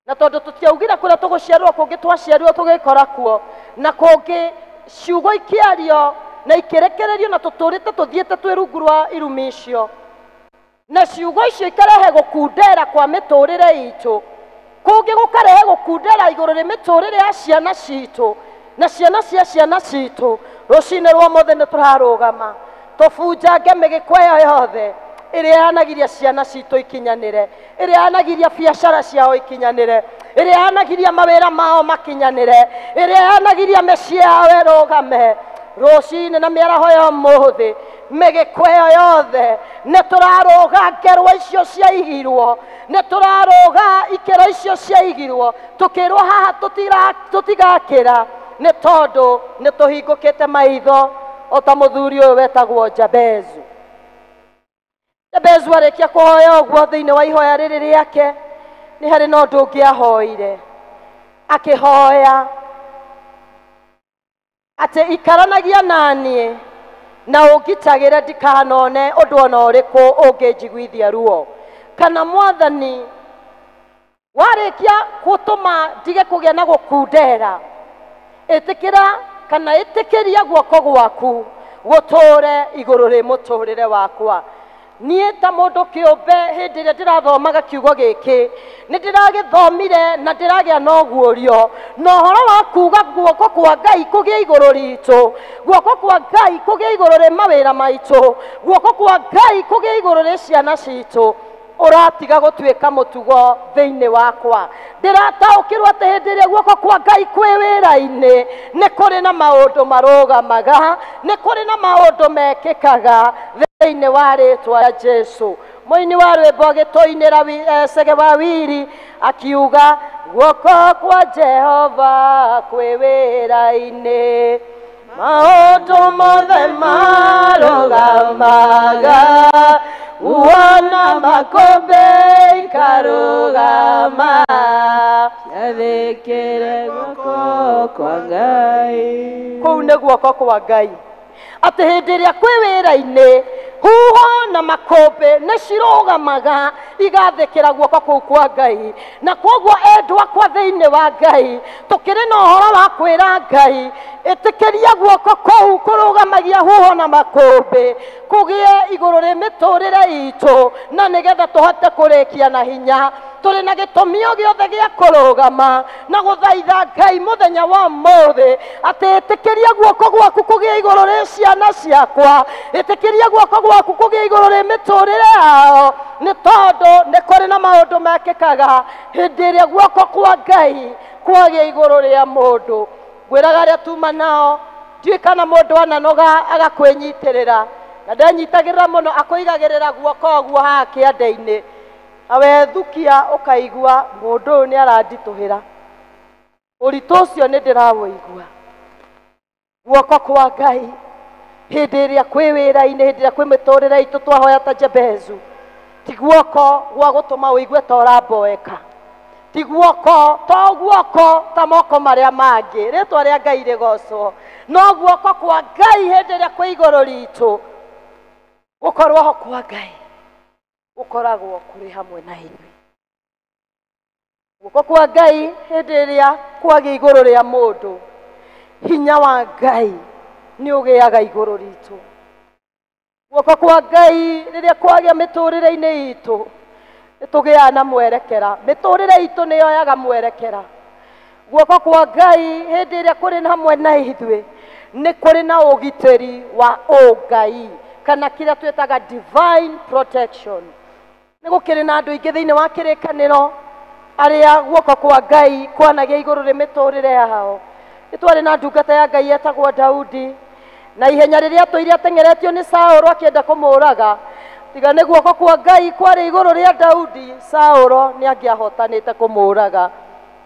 Na tondũ tũtiaugire kũrĩa tũgũciarwo, kũngĩ twaciarirwo tũgĩkora kuo, na kũngĩ ciugo ikĩario na ikĩrekererio, na tũtũrĩte tũthiĩte twĩ rungu rwa irumi icio, na ciugo icio ikarehe gũkundera kwa mĩtũrĩre itũ, kũngĩ gũkarehe gũkundera igũrũ rĩ mĩtũrĩre ya ciana citũ na ciana cia ciana citũ. Rũcinĩ rwa ũmũthĩ nĩ tũrarũgama tũbunjange mĩgĩko ĩyo yothe ĩrĩa yanagiria ciana citũ ikinyanĩre, ĩrĩa yanagiria biacara ciao ikinyanĩre, ĩrĩa yanagiria mawĩra mao makinyanĩre, ĩrĩa yanagiria mĩciĩ yao ĩrũgame. Rũcinĩ na mĩaraho ya ũmũthĩ, mĩgĩkwa ĩyo yothe nĩ tũrarũga ngerwa icio ciaigirwo, nĩ tũrarũga ikĩro icio ciaigirwo, tũkĩrwo haha tũtigakĩra, nĩ tondũ nĩ tũhingũkĩte maitho o ta mũthuri ũyũ wetagwo Jabezu. Jabezu arĩkia kũhoya ũguo thĩinĩ wa ihoya rĩrĩ rĩake, nĩ harĩ na ũndũ ũngĩ ahoire. Akĩhoya atĩ ikaranagia naniĩ na ũngitagĩre ndikanone ũndũ ona ũrĩkũ ũngĩnjiguithia ruo, kana Mwathani warĩkia gũtũma ndige kũgĩa na gũkundera, ĩtĩkĩra kana ĩtĩkĩria guoko gwaku gũtũre igũrũ rĩ mũtũrĩre wakwa. Niĩ ta mũndũ kĩũmbe hĩndĩ ĩrĩa ndĩrathomaga kiugo gĩkĩ nĩ ndĩragĩthomire na ndĩragĩa na ũguũrio na ũhoro wa kuuga guoko kwa Ngai kũgĩe igũrũ ritũ, guoko kwa Ngai kũgĩe igũrũ rĩ mawĩra maitũ, guoko kwa Ngai kũgĩe igũrũ rĩ ciana citũ, ũratiga gũtuĩka mũtugo thĩinĩ wakwa. Ndĩrataũkĩrwo atĩ hĩndĩ ĩrĩa guoko kwa Ngai kwĩ wĩra-inĩ nĩ kũrĩ na maũndũ marũgamaga, nĩ kũrĩ na maũndũ mekĩkaga thĩinĩ wa rĩtwa rĩa Jesũ. Mũini wa rwĩmbo agĩtũinĩra Cege wa Wiri akiuga guoko kwa Jehova kwĩ wĩra-inĩ, maũndũ mothe marũgamaga, uona makũmbĩ ikarũgama, ciathĩkĩre guoko kwa Ngai. Kũu nĩ guoko kwa Ngai, atĩ hĩndĩ ĩrĩa kwĩ wĩra-inĩ huho na makũmbĩ nĩ cirũgamaga igathĩkĩra guoko kũu kwa Ngai. Na kwoguo endwa akwa thĩinĩ wa Ngai, tũkĩrĩ na ũhoro wa kwĩra Ngai ĩtĩkĩria guoko kũu kũrũgamagia huho na makũmbĩ kũgĩe igũrũ rĩ mĩtũrĩre itũ, na nĩgetha tũhote kũrĩkia na hinya. Tũrĩ na gĩtũmi o gĩothe gĩa kũrũgama na gũthaitha Ngai mũthenya wa ũmũthĩ atĩ ĩtĩkĩria guoko gwaku kũgĩe igũrũ rĩ ciana ciakwa, ĩtĩkĩria guoko gwaku kũgĩe igũrũ rĩ mĩtũrĩre yao, nĩ tondũ nĩ kũrĩ na maũndũ mekĩkaga hĩndĩ ĩrĩa guoko kwa Ngai kwagĩa igũrũ rĩa mũndũ. Ngwĩraga arĩa tuma nao, ndiũĩ kana mũndũ ananoga agakwĩnyitĩrĩra, na ndenyitagĩrĩra mũno akũigagĩrĩra guoko ũguo haha kĩande-inĩ, na wethukia ũkaigua mũndũ ũyũ nĩ aranditũhĩra, ũritũ ũcio nĩ ndĩrawũigua. Guoko kwa Ngai hĩndĩ ĩrĩa kwĩ wĩra-inĩ, hĩndĩ ĩrĩa kwĩ mĩtũrĩre itũ twahoya ta Jabezu, ti guoko gwa gũtũma ũigue ta ũramboeka, ti guoko to guoko ta moko marĩa mangĩ, rĩtwa rĩa Ngai rĩgocwo, no guoko kwa Ngai hĩndĩ ĩrĩa kwĩ igũrũ ritũ, gũkorwo ho kwa Ngai gũkoragwo kũrĩ hamwe na ithuĩ. Guoko kwa Ngai hĩndĩ ĩrĩa kwagĩa igũrũ rĩa mũndũ, hinya wa Ngai nĩ ũgĩaga igũrũ ritũ. Guoko kwa Ngai rĩrĩa kwagĩa mĩtũrĩre-inĩ itũ, nĩ tũgĩaga na mwerekera, mĩtũrĩre itũ nĩ yoyaga mwerekera. Guoko kwa Ngai hĩndĩ ĩrĩa kũrĩ hamwe na ithuĩ, nĩ kũrĩ na ũgitĩri wa ũngai, kana kĩrĩa twĩtaga divine protection. Nĩ gũkĩrĩ na andũ aingĩ thĩinĩ wa kĩrĩkanĩro arĩa guoko kwa Ngai kwanagĩa igũrũ rĩ mĩtũrĩre yao. Nĩ twarĩ na ndungata ya Ngai yetagwo Daudi, na ihenya rĩrĩa atũire ateng'eretio nĩ Saũlũ akĩenda kũmũraga, tiga nĩ guoko kwa Ngai kwarĩ igũrũ rĩa Daudi, Saũlũ nĩ angĩahotanĩte kũmũraga.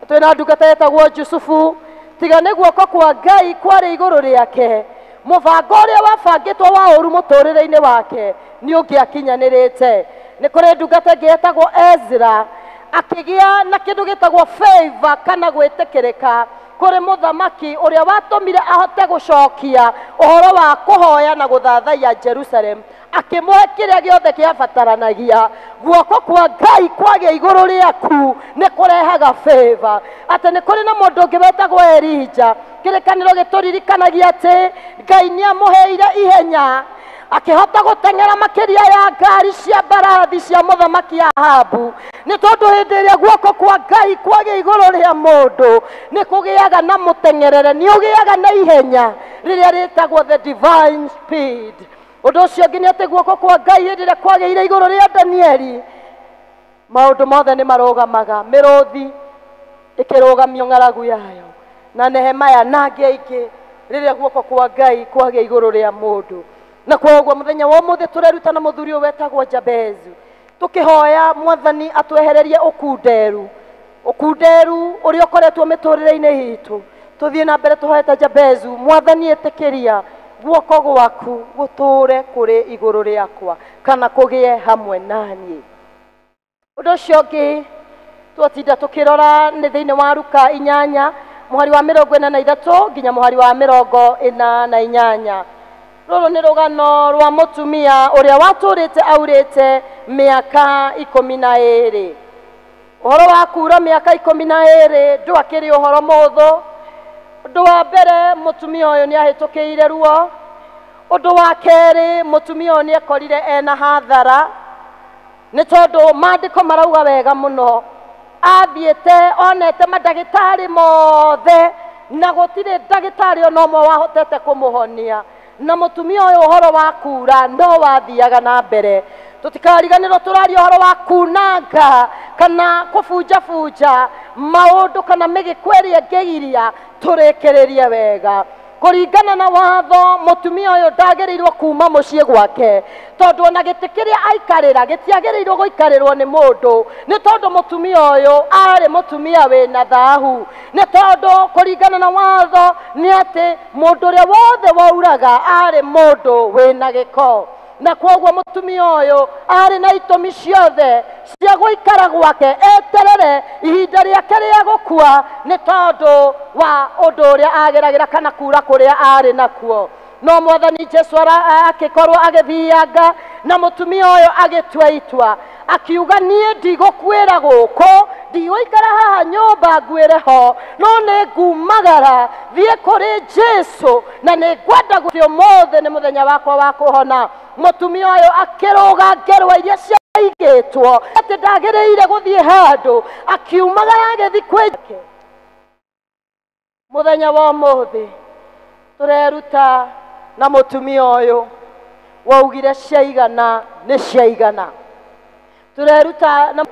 Twĩna ndungata yetagwo Jusufu, tiga nĩ guoko kwa Ngai kwarĩ igũrũ rĩake, mũbango ũrĩa wabangĩtwo wa ũru mũtũrĩre-inĩ wake nĩ ũngĩakinyanĩrĩte. Nĩ kũrĩ ndungata ĩngĩ yetagwo Ezra, akĩgĩa na kĩndũ gĩtagwo favor kana gwĩtĩkĩrĩka kũrĩ mũthamaki ũrĩa watũmire ahote gũcokia ũhoro wa kũhoya na gũthathaiya Jerusalem, akĩmũhe kĩrĩa gĩothe kĩabataranagia. Guoko kwa Ngai kwagĩa igũrũ rĩaku nĩ kũrehaga favor. Atĩ nĩ kũrĩ na mũndũ ũngĩ wetagwo Elija, kĩrĩkanĩro gĩtũririkanagia atĩ Ngai nĩ amũheire ihenya, akĩhota gũteng'era makĩria ya ngari cia mbarathi cia mũthamaki Ahabu, nĩ tondũ hĩndĩ ĩrĩa guoko kwa Ngai kwagĩa igũrũ rĩa mũndũ nĩ kũgĩaga na mũteng'erere, nĩ ũgĩaga na ihenya rĩrĩa rĩtagwo the divine speed. Ũndũ ũcio ũngĩ nĩ atĩ guoko kwa Ngai hĩndĩ ĩrĩa kwagĩire igũrũ rĩa Danieli, maũndũ mothe nĩ marũgamaga. Mĩrũthi Ĩkĩrũgamio ng'aragu yayo na Nehemaya na angĩ aingĩ rĩrĩa guoko kwa Ngai kwagĩa igũrũ rĩa mũndũ. Na kwoguo mũthenya wa ũmũthĩ tũreruta na mũthuri ũyũ wetagwo Jabezu, tũkĩhoya Mwathani atwehererie ũkunderu, ũkunderu ũrĩa ũkoretwo mĩtũrĩre-inĩ itũ. Tũthiĩ na mbere tũhoete Jabezu, Mwathani ĩtĩkĩria guoko gwaku gũtũre kũrĩ igũrũ rĩakwa kana kũgĩe hamwe naniĩ. Ũndũ ũcio ũngĩ twatinda tũkĩrora nĩ thĩinĩ wa Luka 8 mũhari wa 43 nginya mũhari wa 48. Rũrũ nĩ rũgano rwa mũtumia ũrĩa watũrĩte aurĩte mĩaka 12. Ũhoro wa kura mĩaka 12 ndwakĩrĩ ũhoro mũhũthũ. Ũndũ wa mbere, mũtumia ũyũ nĩ ahĩtũkĩire ruo. Ũndũ wa kerĩ, mũtumia ũyũ nĩ ekorire ena hathara, nĩ tondũ maandĩko marauga wega mũno athiĩte onete mandagĩtarĩ mothe na gũtirĩ ndagĩtarĩ ona ũmwe wahotete kũmũhonia. Na mũtumia ũyũ ũhoro wa kura no wathiaga na mbere. Tũtikariganĩrwo tũraria ũhoro wa kunanga kana kũbunjabunja maũndũ kana mĩgĩkũ ĩrĩa ĩngĩgiria tũrĩkĩrĩrie wega. Kũringana na watho, mũtumia ũyũ ndagĩrĩirwo kuma mũciĩ gwake, tondũ ona gĩtĩ kĩrĩa aikarĩra gĩtiagĩrĩirwo gũikarĩrwo nĩ mũndũ, nĩ tondũ mũtumia ũyũ arĩ mũtumia wĩna thahu. Nĩ tondũ kũringana na watho nĩ atĩ mũndũ ũrĩa wothe wauraga arĩ mũndũ wĩna gĩko. Na kwoguo mũtumia ũyũ arĩ na itũmi ciothe cia gũikara gwake eterere ihinda rĩake rĩa gũkua, nĩ tondũ wa ũndũ ũrĩa ageragĩra kana kura kũrĩa arĩ nakuo. No Mwathani Jesu akĩkorwo agĩthianga na mũtumia ũyũ agĩtua itua, akiuga niĩ ndigũkuĩra gũkũ, ndigũikara haha nyũmba nguĩre ho, no nĩ ngumagara thiĩ kũrĩ Jesu na nĩ ngwenda gũthiĩ ũmũthĩ nĩ mũthenya wakwa wa kũhona. Mũtumia ũyũ akĩrũga ngerwa iria ciaigĩtwo atĩ ndagĩrĩire gũthiĩ handũ, akiumagara agĩthiĩ kwĩ. Mũthenya wa ũmũthĩ tũreruta na mũtumia ũyũ waugire ciaigana nĩ ciaigana. Tũreruta na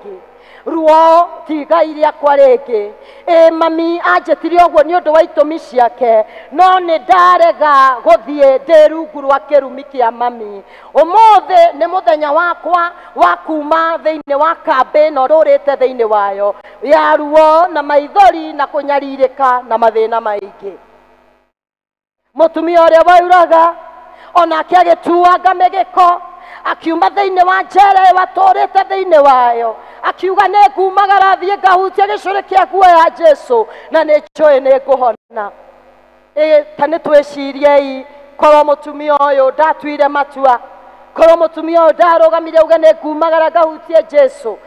ruo ti Ngai rĩakwa rĩngĩ. Ĩ mami anjĩtire ũguo nĩ ũndũ wa itũmi ciake, no nĩ ndarega gũthiĩ ndĩ rungu rwa kĩrumi kĩa mami. Ũmũthĩ nĩ mũthenya wakwa wa kuma thĩinĩ wa kambĩ ĩno ndũrĩte thĩinĩ wayo ya ruo na maithori na kũnyarirĩka na mathĩna maingĩ. Mũtumia ũrĩa wauraga onake agĩtuanga mĩgĩko, akiuma thĩinĩ wa njera ĩyo atũrĩte thĩinĩ wayo, akiuga nĩ ngumagara thiĩ ngahutie gĩcũrĩ kĩa nguo ya Jesu na nĩ njũĩ nĩ ngũhona. Ĩ ta nĩ twĩciriei, korwo mũtumia ũyũ ndatuire matua, korwo mũtumia ũyũ ndarũgamire auge nĩ ngumagara ngahutie Jesu,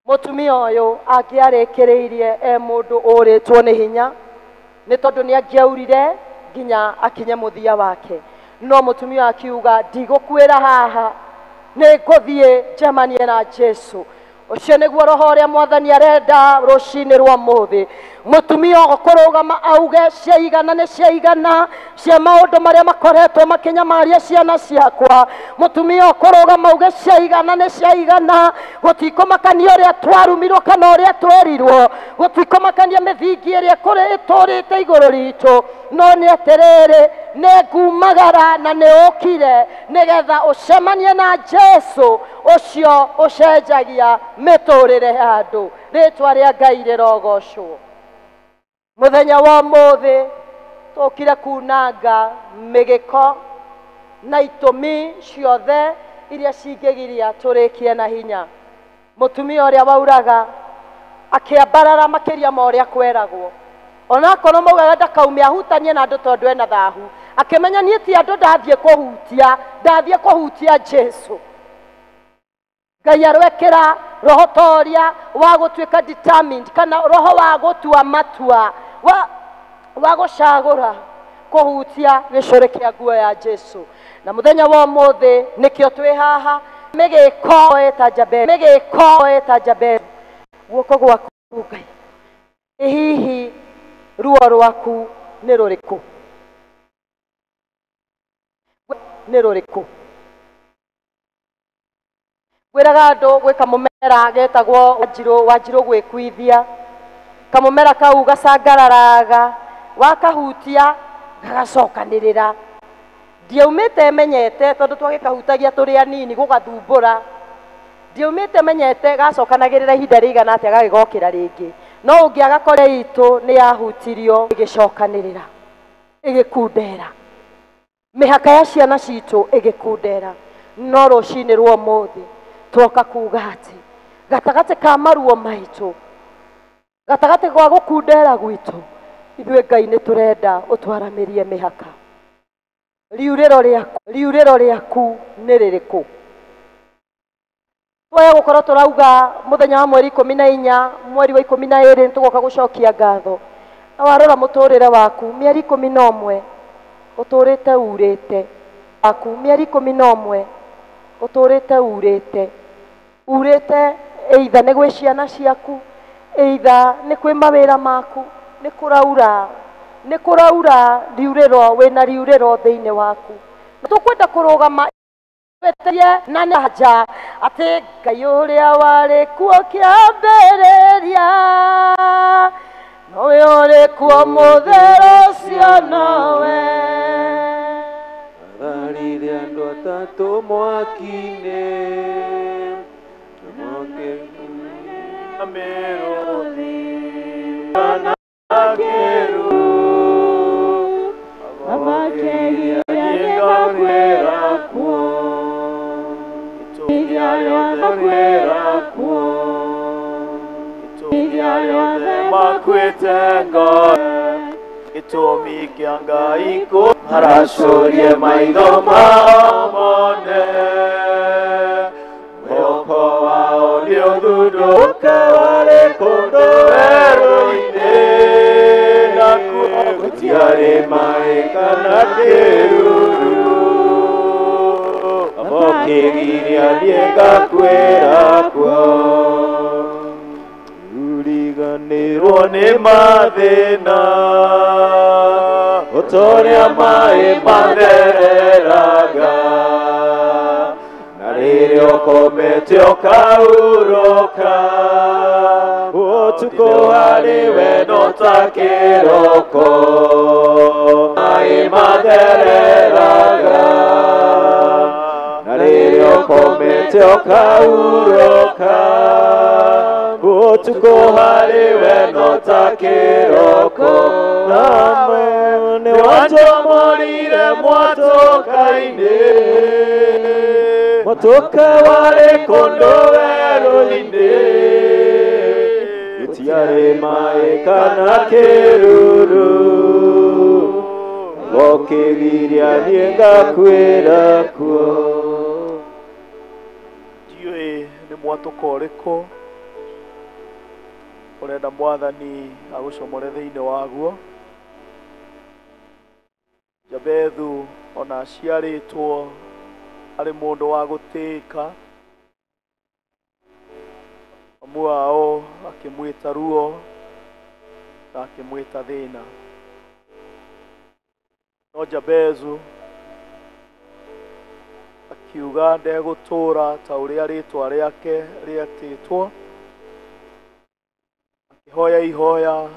mũtumia ũyũ angĩarĩkĩrĩirie e mũndũ ũrĩtwo nĩ hinya, nĩ tondũ nĩ angĩaurire nginya akinye mũthia wake. No mũtumia akiuga ndigũkuĩra haha, nĩ ngũthiĩ njemanie na Jesu. Ũcio nĩguo roho ũrĩa Mwathani arenda rũcinĩ rwa ũmũthĩ. Mũtumia ũkũrũgama auge ciaigana nĩ ciaigana cia maũndũ marĩa makoretwo makĩnyamaria ciana ciakwa. Mũtumia ũkũrũgama auge ciaigana nĩ ciaigana, gũtikũmakania ũrĩa twarumirwo kana ũrĩa twerirwo, gũtikũmakania mĩthingi ĩrĩa kũrĩ ĩtũrĩte igũrũ ritũ, no nĩ atĩrĩrĩ, nĩ ngumagara na nĩ ũkire nĩgetha ũcemanie na Jesu ũcio ũcenjagia mĩtũrĩre ya andũ. Rĩtwa rĩa Ngai rĩrogocwo. Mũthenya wa ũmũthĩ tũkire kunanga mĩgĩko na itũmi ciothe iria cingĩgiria tũrĩkie na hinya. Mũtumia ũrĩa wauraga akĩambarara makĩria ma ũrĩa kweragwo, onakorwo maugaga ndakaume ahutanie na andũ tondũ ena thahu, akĩmenya niĩ ti andũ ndathiĩ kũhutia, ndathiĩ kũhutia Jesu. Ngai arwekĩra roho ta ũrĩa wa gũtuĩka determined, kana roho wa gũtua matua, wa gũcagũra kũhutia gĩcũrĩ kĩa nguo ya Jesu. Na mũthenya wa ũmũthĩ nĩkĩo twĩ haha, mĩgĩko ĩta Jabez, mĩgĩko ĩta Jabez, guoko gwaku Ngai, ĩ hihi ruo rwaku nĩ rũrĩkũ? Nĩ rũrĩkũ? Ngwĩraga andũ gwĩka mũmera getagwo wanjirũ, wanjirũ gwĩkuithia. Kamũmera kau gacangararaga wakahutia gagacokanĩrĩra. Ndiaumĩte menyete tondũ twagĩkahutagia tũrĩ anini gũgathumbũra. Ndiaumĩte menyete gacokanagĩrĩra ihinda rĩigana atĩa gagĩgokĩra rĩngĩ. No ũngĩaga kore itũ nĩ yahutirio ĩgĩcokanĩrĩra ĩgĩkundera. Mĩhaka ya ciana citũ ĩgĩkundera. No rũcinĩ rwa ũmũthĩ twoka kuga atĩ gatagatĩ ka maruo maitũ, gatagatĩ gwa gũkundera gwitũ, ithuĩ Ngai nĩ tũrenda ũtwaramĩrie mĩhaka. Riurĩro rĩaku nĩ rĩrĩkũ? Twaya gũkorwo tũrauga mũthenya wa mweri 14 mweri wa 12 nĩtũgoka gũcokia ngatho. Na warora mũtũrĩre waku mĩeri 11 ũtũrĩte urĩte. Waku mĩeri 11 ũtũrĩte urĩte. Urĩte either nĩ gwĩ ciana ciaku, either nĩ kwĩ mawĩra maku, nĩ kũraura. Nĩ kũraura riurĩro, wĩna riurĩro thĩinĩ waku. Tũkwenda kũrũgama na nja atĩ Ngai ũrĩa warĩ kuo kĩambĩrĩria nowe ũrĩ kuo mũtheru ũcio nowe. Atharire andũ atatũ mwaki-inĩ, mĩrũthi kana kĩru gĩtũmi kĩa Ngai kũharacũrie maitho mao mone mwĩhoko wao nĩ ũthundũka warĩ kũndũ werũ-inĩ nakuo gũtiarĩ maĩ kana kĩruru amokĩgiria niĩ ngakuĩra kuo uriganĩrwo nĩ mathĩna ũtorĩa maĩ mathereraga na rĩrĩa ũkomete ũkahurũka ũtukũ harĩ we no ta kĩroko maĩ mathereraga na rĩrĩa ũkomete ũkahurũka ũtukũ harĩ we no ta kĩroko nawe nĩ wanjomorire mwatũka-inĩ mwatũka warĩ kũndũ werũ-inĩ gĩtiarĩ maĩ kana kĩruru gokĩgiria niĩ ngakuĩra kuo. Ndiũĩ nĩ mwatũka ũrĩkũ ũrenda Mwathani agũcomore thĩinĩ waguo. Jabethu ona aciarĩtwo arĩ mũndũ wa gũtĩĩka, mamu wao akĩmwĩta ruo na akĩmwĩta thĩna. No Jabethu akiuga ndegũtũra ta ũrĩa rĩtwa rĩake rĩetĩtwo, akĩhoya ihoya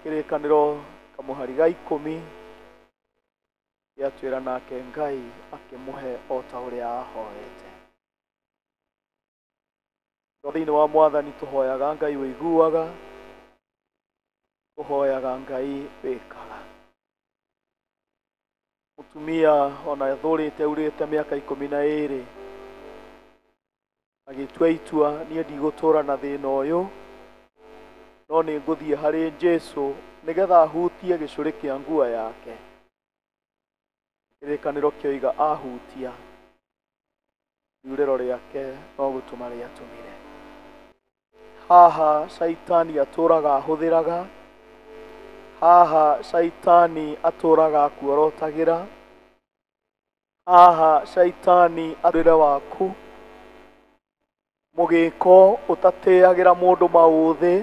kĩrĩkanĩro kamũhari ga 10 gĩatwĩra nake Ngai akĩmũhe o ta ũrĩa ahoete. Thĩinĩ wa Mwathani tũhoyaga Ngai ũiguaga, tũhoyaga Ngai wĩkaga. Mũtumia ona athũrĩte urĩte mĩaka 12 agĩtua itua niĩ ndigũtũra na thĩna ũyũ no nĩ ngũthiĩ harĩ Jesũ nĩgetha ahutie gĩcũrĩ kĩa nguo yake. Kĩrĩkanĩro kĩoiga ahutia riurĩro rĩake no gũtũma rĩatũmire. Haha Shaitani atũraga ahũthĩraga, haha Shaitani atũraga akuorotagĩra, haha Shaitani atũrĩre waku mũgĩko ũtatĩagĩra mũndũ maũthĩ,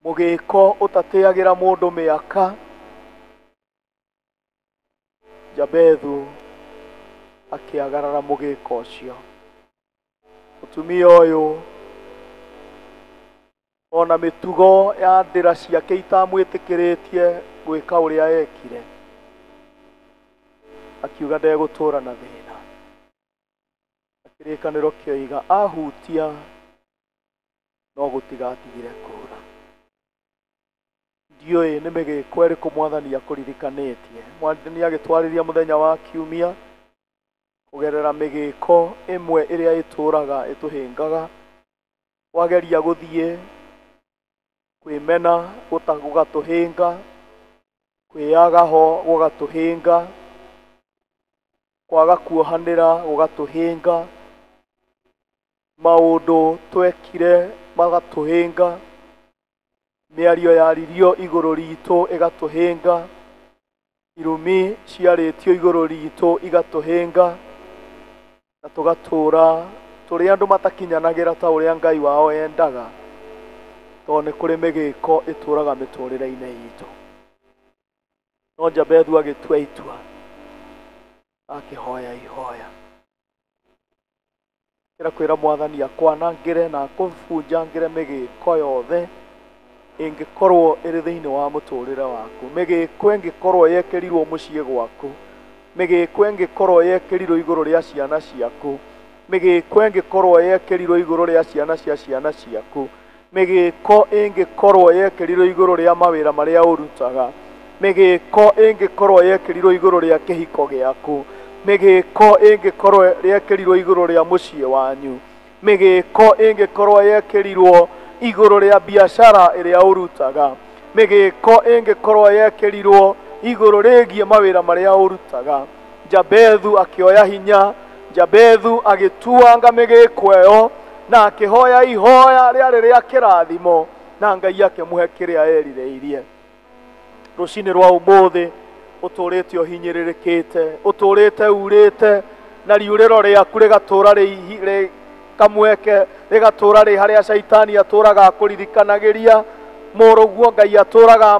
mũgĩko ũtatĩagĩra mũndũ mĩaka. Jabethu akĩagarara mũgĩko ũcio. Mũtumia ũyũ Ona mĩtugo ya ndĩra ciake itamwĩtĩkĩrĩtie gwĩka ũrĩa ekire, akiuga ndegũtũra na thĩna. Kĩrĩkanĩro kĩoiga ahutia no gũtigatigire kũra. Ndiũĩ nĩ mĩgĩko ĩrĩkũ mwathani akũririkanĩtie. Mwathani agĩtwarĩria mũthenya wa kiumia kũgerera mĩgĩko ĩmwe ĩrĩa ĩtũraga ĩtũhĩngaga. Wageria gũthiĩ kwĩmena gũgatũhĩnga, kwĩyaga ho gũgatũhĩnga, kwaga kuohanĩra gũgatũhĩnga, maũndũ twekire magatũhĩnga, mĩario yaririo igũrũ ritũ ĩgatũhĩnga, irumi ciarĩtio igũrũ ritũ igatũhĩnga, na tũgatũra tũrĩ andũ matakinyanagĩra ta ũrĩa Ngai wao endaga, tondũ nĩ kũrĩ mĩgĩko ĩtũraga mĩtũrĩre-inĩ itũ. No Jabethu agĩtua itua, akĩhoya ihoya. Kĩra kwĩra mwathani akwanangĩre na akũbunjangĩre mĩgĩko yothe ĩngĩkorwo ĩrĩ thĩinĩ wa mũtũrĩre waku, mĩgĩko ĩngĩkorwo yekĩrirwo mũciĩ gwaku, mĩgĩko ĩngĩkorwo yekĩrirwo igũrũ rĩa ciana ciaku, mĩgĩko ĩngĩkorwo yekĩrirwo igũrũ rĩa ciana cia ciana ciaku, mĩgĩko ĩngĩkorwo yekĩrirwo igũrũ rĩa mawĩra marĩa ũrutaga, mĩgĩko ĩngĩkorwo yekĩrirwo igũrũ rĩa kĩhiko gĩaku, mĩgĩko ĩngĩkorwo yekĩrirwo igũrũ rĩa mũciĩ wanyu, mĩgĩko ĩngĩkorwo yekĩrirwo igũrũ rĩa biacara ĩrĩa ũrutaga, mĩgĩko ĩngĩkorwo yekĩrirwo igũrũ rĩgiĩ mawĩra marĩa ũrutaga. Jabethu akĩoya hinya, Jabethu agĩtuanga mĩgĩko ĩyo na akĩhoya ihoya rĩarĩ rĩa kĩrathimo, na Ngai akĩmũhe kĩrĩa erirĩirie. Rũcinĩ rwa ũmũthĩ ũtũrĩte ũhinyĩrĩrĩkĩte, ũtũrĩte urĩte, na riũrĩro rĩaku rĩgatũra kamweke, rĩgatũra rĩ harĩa caitani atũraga akũririkanagĩria, mũrũguo Ngai atũraga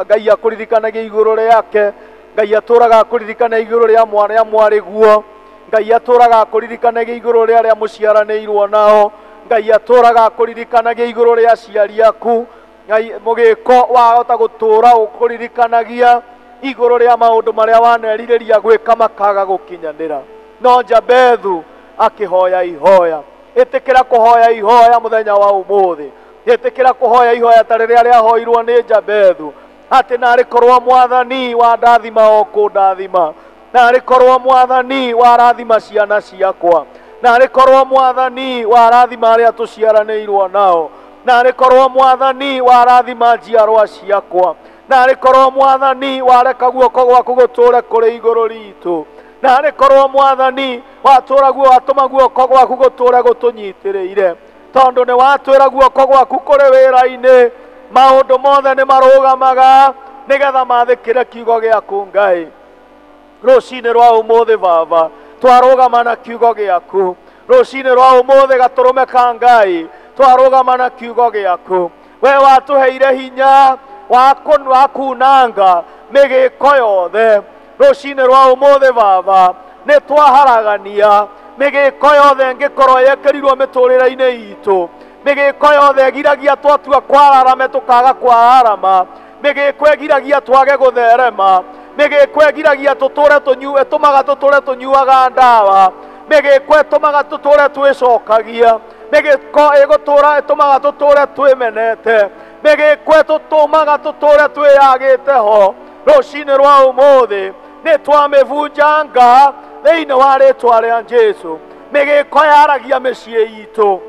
Ngai akũririkanagia igũrũ rĩake, Ngai atũraga akũririkanagia igũrũ rĩa mwana mwarĩguo, Ngai atũraga akũririkanagia igũrũ rĩa arĩa mũciaranĩirwo nao, Ngai atũraga akũririkanagia igũrũ rĩa aciari aku. Ngai mũgĩko wahota gũtũra ũkũririkanagia igũrũ rĩa maũndũ marĩa wanerirĩria gwĩka makaga gũkinyanĩra. No Jabethu akĩhoya ihoya. Ĩtĩkĩra kũhoya ihoya mũthenya wa ũmũthĩ. Ĩtĩkĩra kũhoya ihoya ta rĩrĩa rĩahoirwo nĩ Jabethu, atĩ narĩ korwo mwathani wandathima o kũndathima, narĩ korwo mwathani warathima ciana ciakwa, narĩ korwo mwathani warathima arĩa tũciaranĩirwo nao, narĩ korwo mwathani warathima njiarwa ciakwa, narĩ korwo mwathani wareka guoko gwaku gũtũre kũrĩ igũrũ ritũ, narĩ korwo mwathani watũra guo watũma guoko gwaku gũtũre gũtũnyitĩrĩire, tondũ nĩ watwĩra guoko gwaku kũrĩ wĩra-inĩ, maũndũ mothe nĩ marũgamaga nĩgetha mathĩkĩre kiugo gĩaku Ngai. Rũcinĩ rwa ũmũthĩ Baba, twarũgama na kiugo gĩaku. Rũcinĩ rwa ũmũthĩ gatũrũme ka Ngai, twarũgama na kiugo gĩaku. We watũheire hinya wa kunanga mĩgĩko yothe. Rũcinĩ rwa ũmũthĩ Baba, nĩ twaharagania mĩgĩko yothe ĩngĩkorwo yekĩrirwo mĩtũrĩre-inĩ itũ, mĩgĩko yothe ĩgiragia twatua kwararame tũkaga kwararama, mĩgĩko ĩgiragia twage gũtherema, mĩgĩko ĩgiragia tũtũre tũnyue, ĩtũmaga tũtũre tũnyuaga ndawa, mĩgĩko ĩtũmaga tũtũre twĩcokagia, mĩgĩko ĩgũtũra ĩtũmaga tũtũre twĩmenete, mĩgĩko ĩtũtũmaga tũtũre twĩyagĩte ho. Rũcinĩ rwa ũmũthĩ nĩ twamĩbunjanga thĩinĩ wa rĩtwa rĩa Jesũ. Mĩgĩko yaragia mĩciĩ itũ,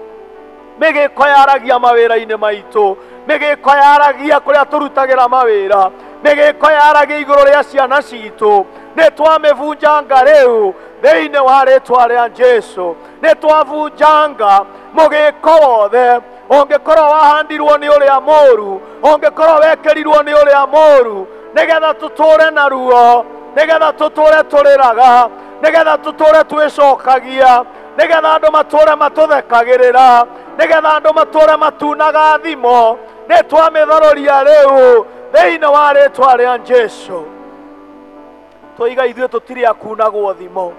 mĩgĩko yaragia mawĩra-inĩ maitũ, mĩgĩko yaragia kũrĩa tũrutagĩra mawĩra, mĩgĩko yaragia igũrũ rĩa ciana citũ. Nĩ twamĩbunjanga rĩu thĩinĩ wa rĩtwa rĩa Jesũ. Nĩ twabunjanga mũgĩko wothe ũngĩkorwo wahandirwo nĩ ũrĩa mũũru, ũngĩkorwo wekĩrirwo nĩ ũrĩa mũũru, nĩgetha tũtũre na ruo, nĩgetha tũtũre tũrĩraga, nĩgetha tũtũre twĩcokagia, nĩgetha andũ matũre matũthekagĩrĩra, nĩgetha andũ matũre matunaga thimo. Nĩ twamĩtharũria rĩu thĩinĩ wa rĩtwa rĩa Jesũ. Twoiga ithuĩ tũtirĩ a kunagwo thimo,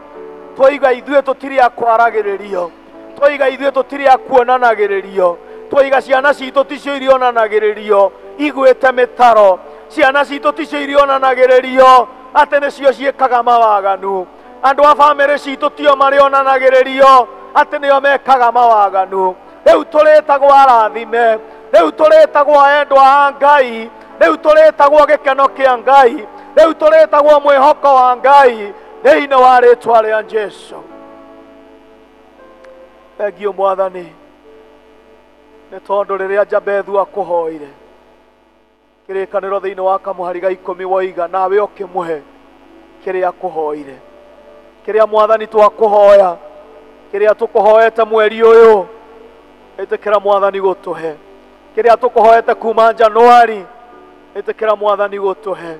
twoiga ithuĩ tũtirĩ a kwaragĩrĩrio, twoiga ithuĩ tũtirĩ a kuonanagĩrĩrio, Twaiga ciana citũ ticio irionanagĩrĩrio igwĩte mĩtaro, ciana citũ ticio irionanagĩrĩrio atĩ nĩcio ciĩkaga mawaganu, andũ a bamĩrĩ citũ tio marĩonanagĩrĩrio atĩ nĩo mekaga mawaganu. Rĩu tũrĩtagwo arathime, rĩu tũrĩtagwo endwa a Ngai, rĩu tũrĩtagwo gĩkeno kĩa Ngai, rĩu tũrĩtagwo mwĩhoko wa Ngai thĩinĩ wa rĩtwa rĩa Jesũ. Thengio Mwathani nĩ tondũ rĩrĩa Jabethu akũhoire kĩrĩkanĩro thĩinĩ wa kamũhari ga 10 woiga nawe ũkĩmũhe kĩrĩa akũhoire. Kĩrĩa Mwathani twakũhoya, kĩrĩa tũkũhoete mweri ũyũ, ĩtĩkĩra Mwathani gũtũhe. Kĩrĩa tũkũhoete kuma Januari, ĩtĩkĩra Mwathani gũtũhe.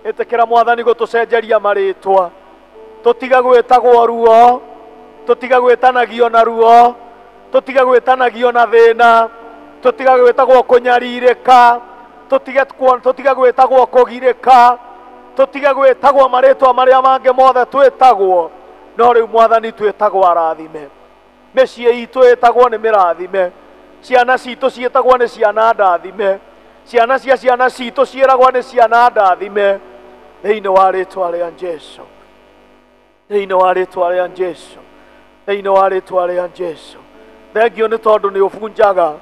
Ĩtĩkĩra Mwathani gũtũcenjeria marĩtwa, tũtige gwĩtagwo ruo, tũtige gwĩtanagio na ruo, tũtige gwĩtanagio na thĩna, tũtige gwĩtagwo kũnyarirĩka, tũtige gwĩtagwo kũgirĩka, tũtige gwĩtagwo marĩtwa marĩa mangĩ mothe twĩtagwo, no rĩu Mwathani twĩtagwo arathime. Mĩciĩ itũ ĩtagwo nĩ mĩrathime, ciana citũ ciĩtagwo nĩ ciana ndathime, ciana cia ciana citũ ciĩragwo nĩ ciana ndathime thĩinĩ wa rĩtwa rĩa Jesũ, thĩinĩ wa rĩtwa rĩa Jesũ, thĩinĩ wa rĩtwa rĩa Jesũ. Thengio nĩ tondũ nĩ ũbunjaga,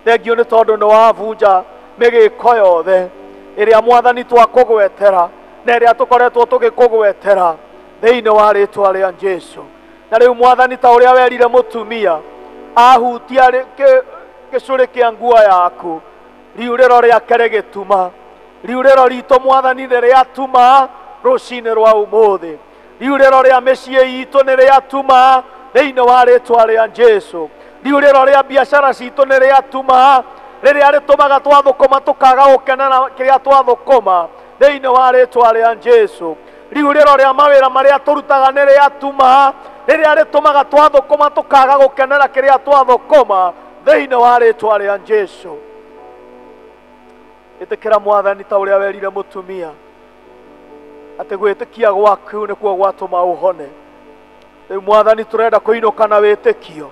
thengio nĩ tondũ nĩ wabunja mĩgĩko yothe ĩrĩa Mwathani twakũgwetera na ĩrĩa tũkoretwo tũgĩkũgwetera thĩinĩ wa rĩtwa rĩa Jesũ. Na rĩu Mwathani ta ũrĩa werire mũtumia ahutia gĩcũrĩ kĩa nguo yaku, riurĩro rĩake rĩgĩtuma. Riurĩro ritũ Mwathani nĩ rĩatuma rũcinĩ rwa ũmũthĩ, riurĩro rĩa mĩciĩ itũ nĩ rĩatuma thĩinĩ wa rĩtwa rĩa Jesũ, riurĩro rĩa biacara citũ nĩ rĩatuma, rĩrĩa rĩtũmaga twathũkũma tũkaga gũkenera kĩrĩa twathũkũma thĩinĩ wa rĩtwa rĩa Jesũ, riurĩro rĩa mawĩra marĩa tũrutaga nĩ rĩatuma, rĩrĩa rĩtũmaga twathũkũma tũkaga gũkenera kĩrĩa twathũkũma thĩinĩ wa rĩtwa rĩa Jesũ. Ĩtĩkĩra Mwathani ta ũrĩa werire mũtumia atĩ gwĩtĩkia gwaku nĩkuo gwatũma ũhone. Rĩu Mwathani tũrenda kũinũka na wĩtĩkio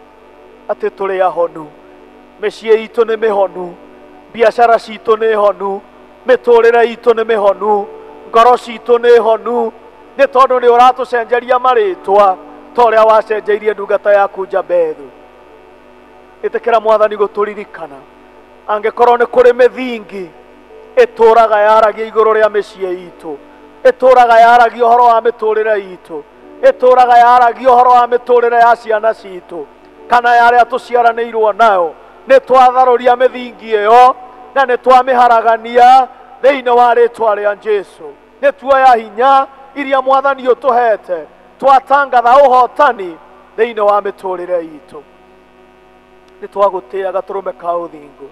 atĩ tũrĩ ahonu, mĩciĩ itũ nĩ mĩhonu, biacara citũ nĩ honu, mĩtũrĩre itũ nĩ mĩhonu, ngoro citũ nĩ honu, nĩ tondũ nĩ ũratũcenjeria marĩtwa ta ũrĩa wacenjeirie ndungata yaku Jabethu. Ĩtĩkĩra Mwathani gũtũririkana angĩkorwo nĩ kũrĩ mĩthingi ĩtũraga yaragia igũrũ rĩa mĩciĩ itũ, ĩtũraga yaragia ũhoro wa mĩtũrĩre itũ, ĩtũraga yaragia ũhoro wa mĩtũrĩre ya ciana citũ kana ya arĩa tũciaranĩirwo nayo, nĩ twatharũria mĩthingi ĩyo na nĩ twamĩharagania thĩinĩ wa rĩtwa rĩa Jesũ. Nĩ tuoya hinya iria Mwathani ũtũhete, twatangatha ũhotani thĩinĩ wa mĩtũrĩre itũ. Nĩ twagũtĩĩa gatũrũme ka ũthingu,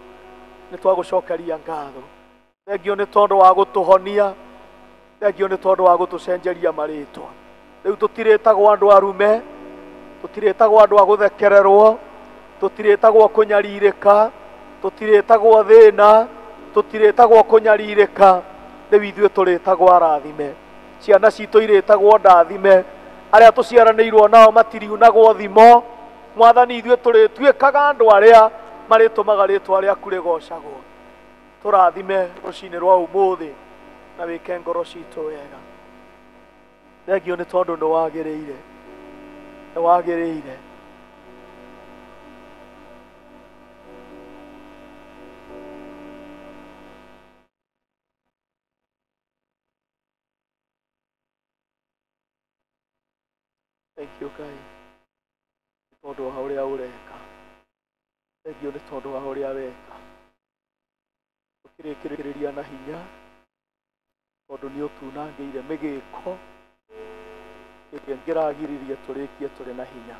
nĩ twagũcokeria ngatho. Thengio nĩ tondũ wa gũtũhonia, thengio nĩ tondũ wa gũtũcenjeria marĩtwa. Rĩu tũtirĩtagwo andũ arume, tũtirĩtagwo andũ a gũthekererwo, tũtirĩtagwo kũnyarirĩka, tũtirĩtagwo thĩna, tũtirĩtagwo kũnyarirĩka. Rĩu ithuĩ tũrĩtagwo arathime, ciana citũ irĩtagwo ndathime, arĩa tũciaranĩirwo nao matiriunagwo thimo. Mwathani ithuĩ tũrĩtuĩkaga andũ arĩa marĩtũmaga rĩtwa rĩaku rĩgocagwo. Tũrathime rũcinĩ rwa ũmũthĩ na wĩke ngoro citũ wega. Thengio nĩ tondũ nĩ wagĩrĩire, nĩ wagĩrĩire. Thank you Ngai nĩ tondũ wa ũrĩa ũreka, thengio nĩ tondũ wa ũrĩa weka. Tũkĩrĩkĩrĩria na hinya tondũ nĩ ũtunangĩire mĩgĩko ĩrĩa ĩngĩragiririe tũrĩkie tũrĩ na hinya.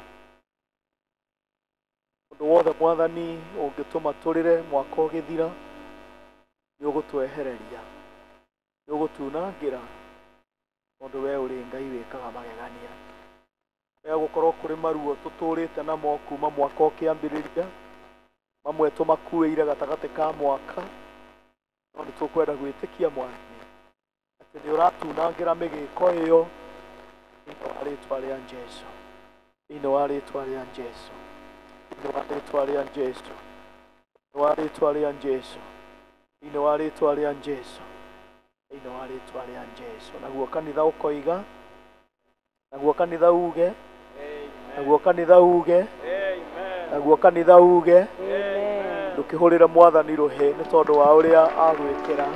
Ũndũ wothe Mwathani ũngĩtũma tũrĩre mwaka ũgĩthira, nĩ ũgũtwehereria, nĩ ũgũtunangĩra, tondũ we ũrĩ Ngai wĩkaga magegania. Ya gũkorwo kũrĩ maruo tũtũrĩte namo kuma mwaka ũkĩambĩrĩria, mamwe tũmakuĩire gatagatĩ ka mwaka, no nĩ tũkwenda gwĩtĩkia Mwathani atĩ nĩ ũratunangĩra mĩgĩko ĩyo thĩinĩ wa rĩtwa rĩa Jesũ, thĩinĩ wa rĩtwa rĩa Jesũ, thĩinĩ wa rĩtwa rĩa Jesũ. Wa rĩtwa rĩa Jesũ, thĩinĩ wa rĩtwa rĩa Jesũ, thĩinĩ wa rĩtwa rĩa Jesũ. Naguo kanitha ũkoiga, naguo kanitha uge, naguo kanitha uge, naguo kanitha uge. Ndũkĩhũrĩre Mwathani rũhĩ nĩ tondũ wa ũrĩa agwĩkĩra.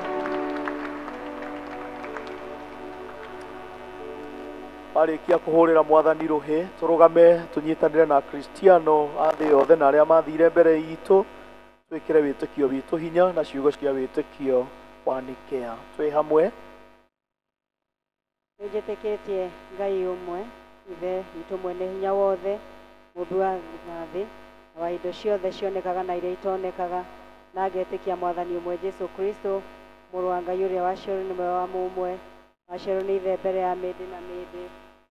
Warĩkia kũhũrĩra Mwathani rũhĩ, tũrũgame tũnyitanĩre na Akristiano a thĩ yothe na arĩa mathire mbere itũ, twĩkĩre wĩtĩkio witũ hinya na ciugo cia wĩtĩkio wa Nikea. Twĩ hamwe. Nĩnjĩtĩkĩtie Ngai ũmwe, Ithe witũ mwene hinya wothe, mũmbi wa thĩ na wa indo ciothe cionekaga na iria itonekaga, na ngetĩkia Mwathani ũmwe Jesũ Kristo, mũrũ wa Ngai ũrĩa waciarirwo nĩ muoyo wa mũmwe, waciarirwo nĩ Ithe mbere ya mĩndĩ na mĩndĩ,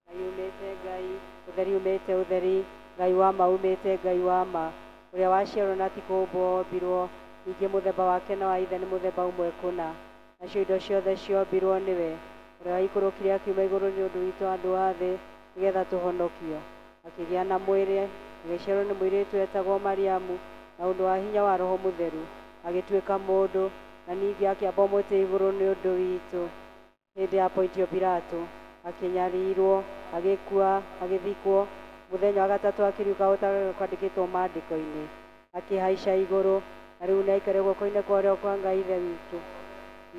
Ngai umĩte Ngai, ũtheri umĩte ũtheri, Ngai wa ma umĩte Ngai wa ma, ũrĩa waciarirwo na ti kũũmbwo ombirwo, ningĩ mũthemba wake na wa Ithe nĩ mũthemba ũmwe kũna, nacio indo ciothe ciombirwo nĩwe, ũrĩa waikũrũkire akiuma igũrũ nĩ ũndũ witũ andũ a thĩ, nĩgetha tũhonokio. Akĩgĩa na mwĩrĩ, agĩciarwo nĩ mũirĩtu etagwo Mariamu, na ũndũ wa hinya wa Roho Mũtheru, agĩtuĩka mũndũ, na ningĩ akĩambwo mũtĩ igũrũ nĩ ũndũ witũ. Hĩndĩ ya Pontio Pilato, akĩnyarirwo, agĩkua, agĩthikwo, mũthenya wa gatatũ akĩriũka o ta ũrĩa kwandĩkĩtwo maandĩko-inĩ, akĩhaica igũrũ, na rĩu nĩaikare guoko-inĩ kwa ũrĩo kwa Ngai Ithe witũ.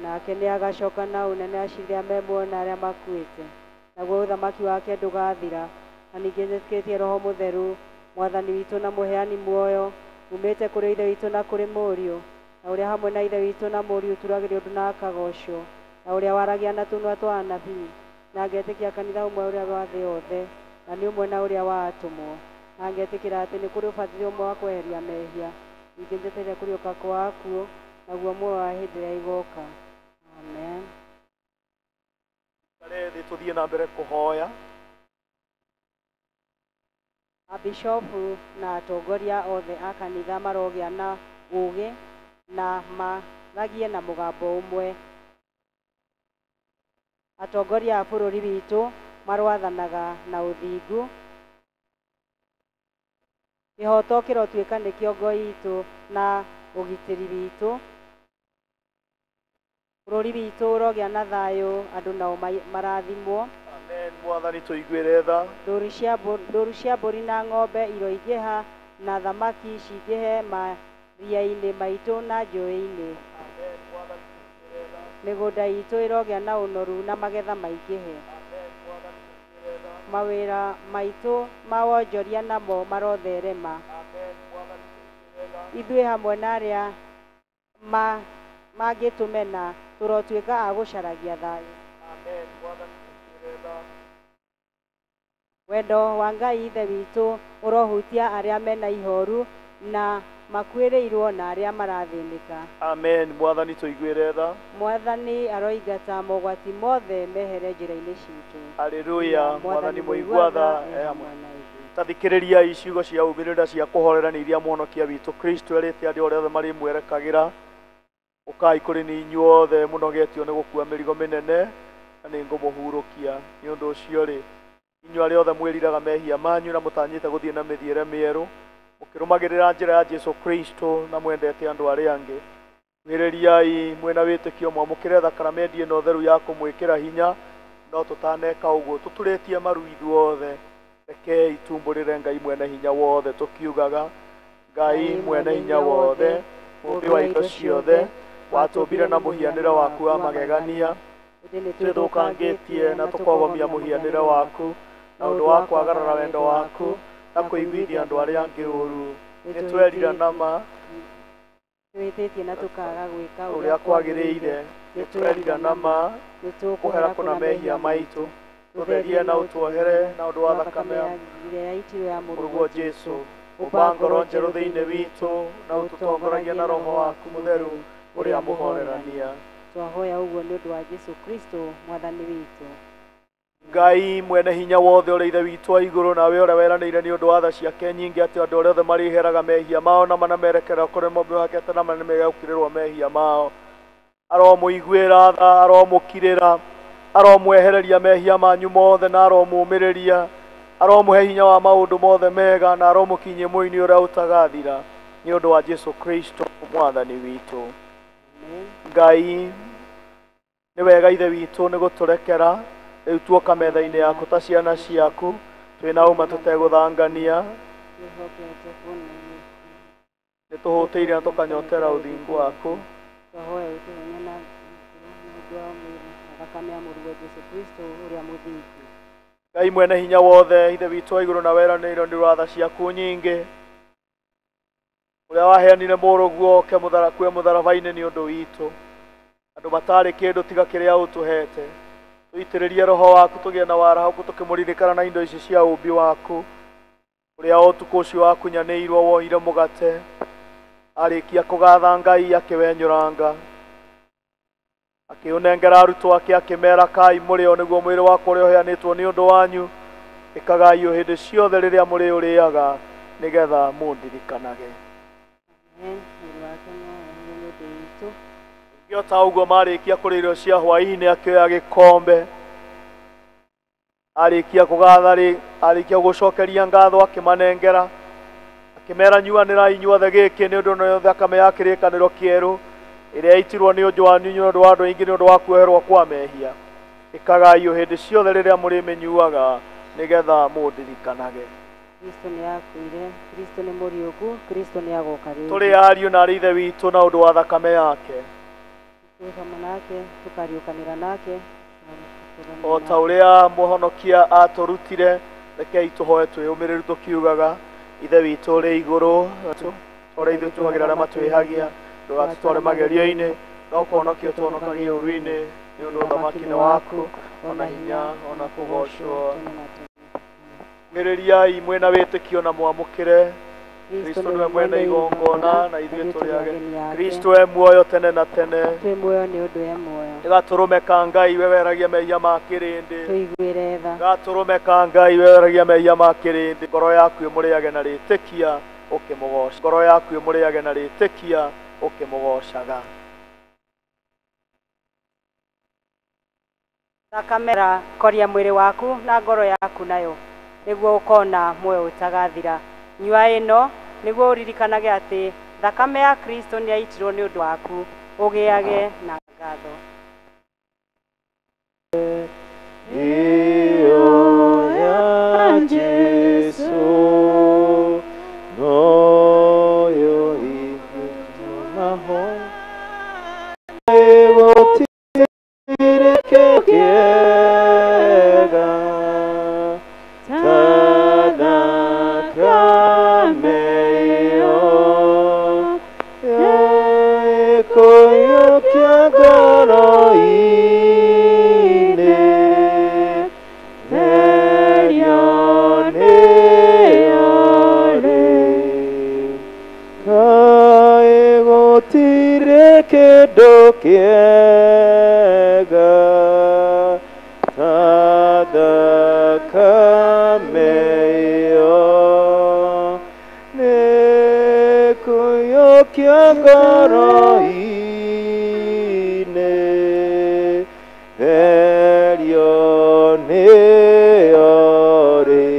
Nake nĩagacoka na ũnene acirĩre arĩa me muoyo na arĩa makuĩte, naguo ũthamaki wake ndũgathira. Na ningĩ nĩtĩkĩtie Roho Mũtheru, Mwathani witũ na mũheani muoyo, umĩte kũrĩ Ithe witũ na kũrĩ Mũriũ, na ũrĩa hamwe na Ithe witũ na Mũriũ ũturagĩrio ũndũ na akagocwo, na ũrĩa waragia na tũnua twa anabii, na ngetĩkia kanitha ũmwe ũrĩa wa thĩ yothe, na nĩ ũmwe na ũrĩa wa atũmwo, na ngetĩkĩra atĩ nĩ kũrĩ ũbatithio ũmwe wa kweheria mehia, ningĩ njetereire kũriũka kwa akuũ, naguo muoyo wa hĩndĩ ĩrĩa ĩgooka. Amen. Ikare thĩ tũthiĩ na mbere kũhoya. Abishopu na atongoria othe a kanitha marogĩa na ũũgĩ na maragie na mũgambo ũmwe. Atongoria a bũrũri witũ marwathanaga na ũthingu. Kĩhooto kĩrotuĩka nĩkĩo ngo itũ na ũgitĩri witũ. Bũrũri witũ ũrogĩa na thayũ, andũ nao marathimwo. Amen. Mwathani tũiguĩre tha. Ndũru cia mbũri na ng'ombe iroingĩha, na thamaki cingĩhe maria-inĩ maitũ na njũĩ-inĩ. Mĩgũnda itũ ĩrogĩa na ũnoru na magetha maingĩhe. Mawĩra maitũ ma wonjoria namo marotherema. Ithuĩ hamwe na arĩa mangĩtũmena tũrotuĩka a gũcaragia thayũ. Wendo wa Ngai Ithe witũ ũrohutia arĩa mena ihoru na makuĩrĩirwo na arĩa marathĩnĩka. Amen. Mwathani tũiguĩre tha. Mwathani aroingata mogwati mothe mehere njĩra-inĩ citũ. Haleluya. Mwathani mũigua tha e hamwe. Ta thikĩrĩriai ciugo cia umĩrĩra cia kũhorera nĩ iria Mũhonokia witũ Kristo erĩte andũ arĩa othe marĩmwerekagĩra, ũkai kũrĩ niĩ inyuothe mũnogetio nĩ gũkua mĩrigo mĩnene, na nĩngũmũhurũkia. Nĩ ũndũ ũcio rĩ, inyuĩ arĩa othe mwĩriraga mehia manyu na mũtanyĩte gũthiĩ na mĩthiĩre mĩerũ, mũkĩrũmagĩrĩra njĩra ya Jesũ Kristo na mwendete andũ arĩa angĩ, mwĩrĩriai mwĩna wĩtĩkio mwamũkĩre thakaramendi ĩno theru ya kũmwĩkĩra hinya. No tũtaneka ũguo, tũturĩtie maru ithuothe, rekei tumbũrĩre Ngai mwene hinya wothe tũkiugaga, Ngai mwene hinya wothe, mũmbi wa indo ciothe, watũmbire na mũhianĩre waku wa magegania, twĩthũkangĩtie na tũkogomia mũhianĩre waku na ũndũ wa kwagarara wendo waku na kũiguithia andũ arĩa angĩ ũru. Nĩtwerira na ma twĩhĩtĩtie na tũkaga gwĩka ũrĩa kwagĩrĩire. Nĩtwerira na ma kũhera kũna mehia maitũ, tũtherie na ũtuohere na ũndũ wa thakame ya Mũrũguo Jesũ. Ũmba ngoro njerũ thĩinĩ witũ na ũtũtongoragie na Roho waku Mũtheru ũrĩa mũhorerania. Twahoya ũguo nĩ ũndũ wa Jesũ Kristo Mwathani witũ. Ngai mwene hinya wothe ũrĩa Ithe witũ wa igũrũ, nawe ũrĩa weranĩire nĩ ũndũ wa tha ciake nyingĩ atĩ andũ arĩa othe marĩheraga mehia mao na manamerekera kũrĩ mwĩhokete na nĩmegũkirĩrwo mehia mao, aromũiguĩra tha, aromũkirĩra, aromwehereria mehia manyu mothe na aromũmĩrĩria, aromũhe hinya wa maũndũ mothe mega na aromũkinyia muoyo-inĩ ũrĩa ũtagathira. Nĩ ũndũ wa Jesu Kristo mwathani witũ. Ngai nĩ wega Ithe witũ nĩ gũtũrekera rĩu tuoka metha-inĩ yaku ta ciana ciaku twĩna ũma tũtegũthangania nĩ tũhũtĩire na tũkanyotera ũthingu waku. Twahoya ũtũhonye na ũndũ wa mwĩrĩ na thakame ya mũrũwe Jesu Kristo ũrĩa mũthingu. Ngai mwene hinya wothe Ithe witũ wa igũrũ na weranĩirwo nĩ wa tha ciaku nyingĩ ũrĩa waheanire mũrũguo oke kue mũtharaba-inĩ nĩ ũndũ witũ andũ matarĩ kĩndũ tiga kĩrĩa ũtũhete tũitĩrĩrie roho waku tũgĩe na warahũku tũkĩmũririkana na indo ici cia ũmbi waku ũrĩa ũtukũ ũcio wakunyanĩirwo woire mũgate arĩkia kũgatha Ngai akĩwenyũranga akĩũnengera arutwo ake akĩmera kai mũrĩo nĩguo mwĩrĩ wakwa ũrĩa ũheanĩtwo nĩ ũndũ wanyu ĩkagai o hĩndĩ ciothe rĩrĩa mũrĩũrĩaga nĩgetha mũndirikanage. Ningĩ o ta ũguo marĩkia kũrĩa irio cia hwaĩ-inĩ akĩoya gĩkombe arĩkia kũgatha rĩ arĩkia gũcokeria ngatho akĩmanengera akĩmera nyuanĩrai inyuothe gĩkĩ nĩ ũndũ nĩyo thakame ya kĩrĩkanĩro kĩerũ ĩrĩa yaitirwo nĩ ũndũ wanyu nĩ ũndũ wa andũ aingĩ nĩ ũndũ wa kuoherwo kwa mehia ĩkagai o hĩndĩ ciothe rĩrĩa mũrĩmĩnyuaga nĩgetha mũndirikanage. Kristo nĩ akuire, Kristo nĩ mũriũku, Kristo nĩ agoka rĩngĩ. Tũrĩ ariũ na arĩ Ithe witũ na ũndũ wa thakame yake twĩ hamwe nake tũkariũkanĩra nake o ta ũrĩa mũhonokia atũrutire rekei tũhoe twĩyũmĩrĩru tũkiugaga Ithe witũ ũrĩ igũrũ tũrĩa ithuĩ tuohagĩra arĩa matwĩhagia ndũgatũtware magerio-inĩ no kũhonokia ũtũhonokagie ũũru-inĩ nĩ ũndũ ũthamaki nĩ waku ona hinya ona kũgoocwo. Mĩrĩriai mwĩna wĩtĩkio na mwamũkĩre Kristo nĩwe mwene igongona na ithuĩ tũrĩ ageni. Kristo e muoyo tene na tene. Twĩ muoyo nĩ ũndũ e muoyo. Gatũrũme ka Ngai we weragia mehia ma kĩrĩndĩ. Tũiguĩre tha. Gatũrũme ka Ngai we weragia mehia ma kĩrĩndĩ. Ngoro yaku ĩmũrĩage na rĩtĩkia ũkĩmũgoca. Ngoro yaku ĩmũrĩage na rĩtĩkia ũkĩmũgocaga. Thakamera koria mwĩrĩ waku na ngoro yaku nayo nĩguo ũkona muoyo ũtagathira. Nyua ĩno nĩguo ũririkanage atĩ thakame ya Kristo nĩ yaitirwo nĩ ũndũ waku ũgĩage na ngatho. Iyo ya Jesu noyo ingĩtũma gũtirĩ kĩega ta thakame ĩyo ĩkũiyũkia ngoro-inĩ therio nĩyo rĩ kaĩ gũtirĩ kĩndũ kĩega ta thakame ĩyo nĩkũiyũkia ngoro-inĩ therio nĩyo rĩ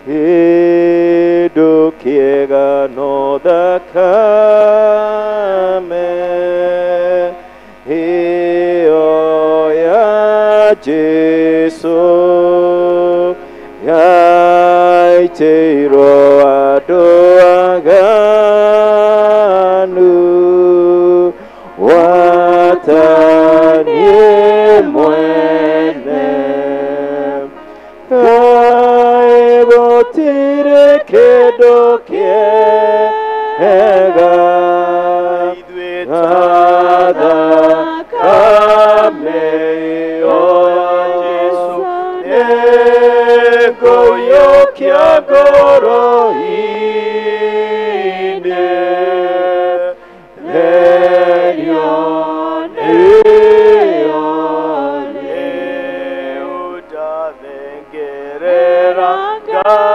kĩndũ kĩega no thakame ĩyo ya Jesu yaitĩirwo andũ aganu wataniĩ mwene kaĩ gũtirĩ kĩndũ kĩega ta thakame ĩyo ya Jesu nĩkũiyũkia ngoro-inĩ therio nĩyo rĩ ũndathengerera Ngai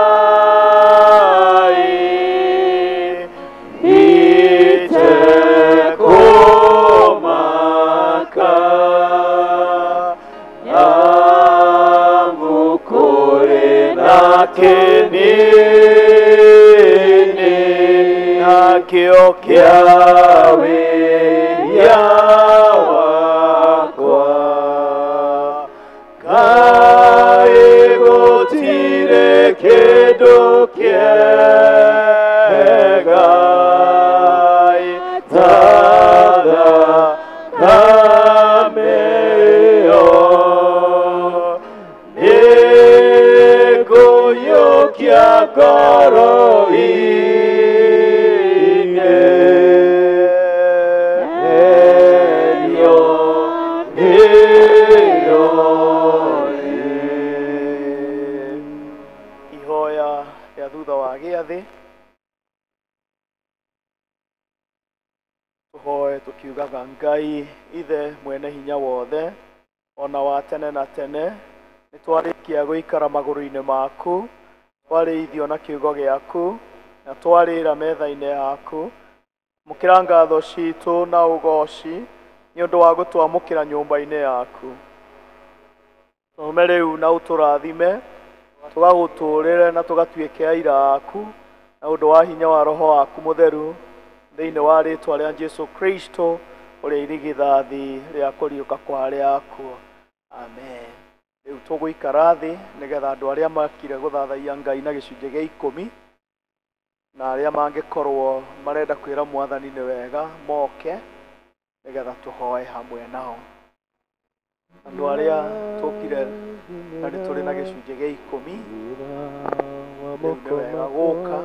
itekũmaka amu kũrĩ na kĩnini Kĩa wĩhia wakwa Ngai gũtirĩ kĩndũ kĩega ta thakame ĩyo nĩngũiyũkia ngoro-inĩ ĩyo nĩyo Ihoya rĩa thutha wa gĩathĩ tũhoe tũkiugaga Ngai ithe mwene hinya wothe ona wa tene na tene nĩ twarĩkia gũikara magũrũ-inĩ maku twarĩithio na kiugo gĩaku na twarĩra metha-inĩ yaku mũkĩra ngatho citũ na ũgoci nĩ ũndũ wa gũtwamũkĩra nyũmba-inĩ yaku tũme rĩu na ũtũrathime tũgagũtũũrĩre na tũgatuĩke aira aku na ũndũ wa hinya wa roho waku mũtheru thĩinĩ wa rĩtwa rĩa Jesu Kristo ũrĩa irigithathi rĩa kũriũka kwa arĩa akuũ. Amen. Rĩu tũgũikara thĩ nĩgetha andũ arĩa makire gũthathaiya Ngai na gĩcunjĩ gĩa ikũmi na arĩa mangĩkorwo marenda kwĩra Mwathani nĩ wega moke nĩgetha tũhoe hamwe nao. Andũ arĩa tũkire na nĩ tũrĩ na gĩcunjĩ gĩa ikũmi rĩu nĩ wega gũka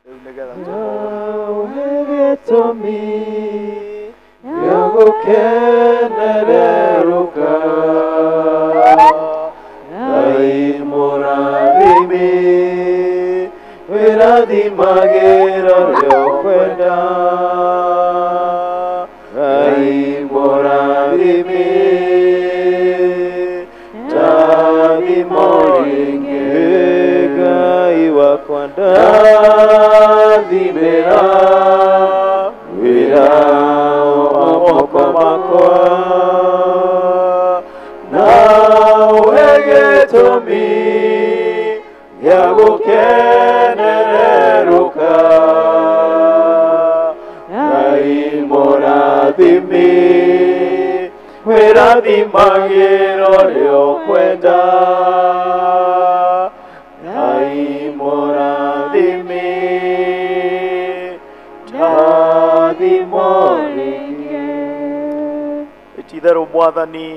rĩu nĩgetha tũhoe. Gĩtũmi gĩa gũkenererũka Ngai mũrathimi wĩrathimagĩra ũrĩa ũkwenda Ngai mũrathimi ndathimo rĩngĩ Ngai wakwa ndathimĩra wĩra wa moko makwa na ũhe gĩtũmi gĩa gũkenererũka Ngai mũrathimi wĩrathimagĩra ũrĩa ũkwenda Ngai mũrathimi ndathimo rĩngĩ. Ititherũ Mwathani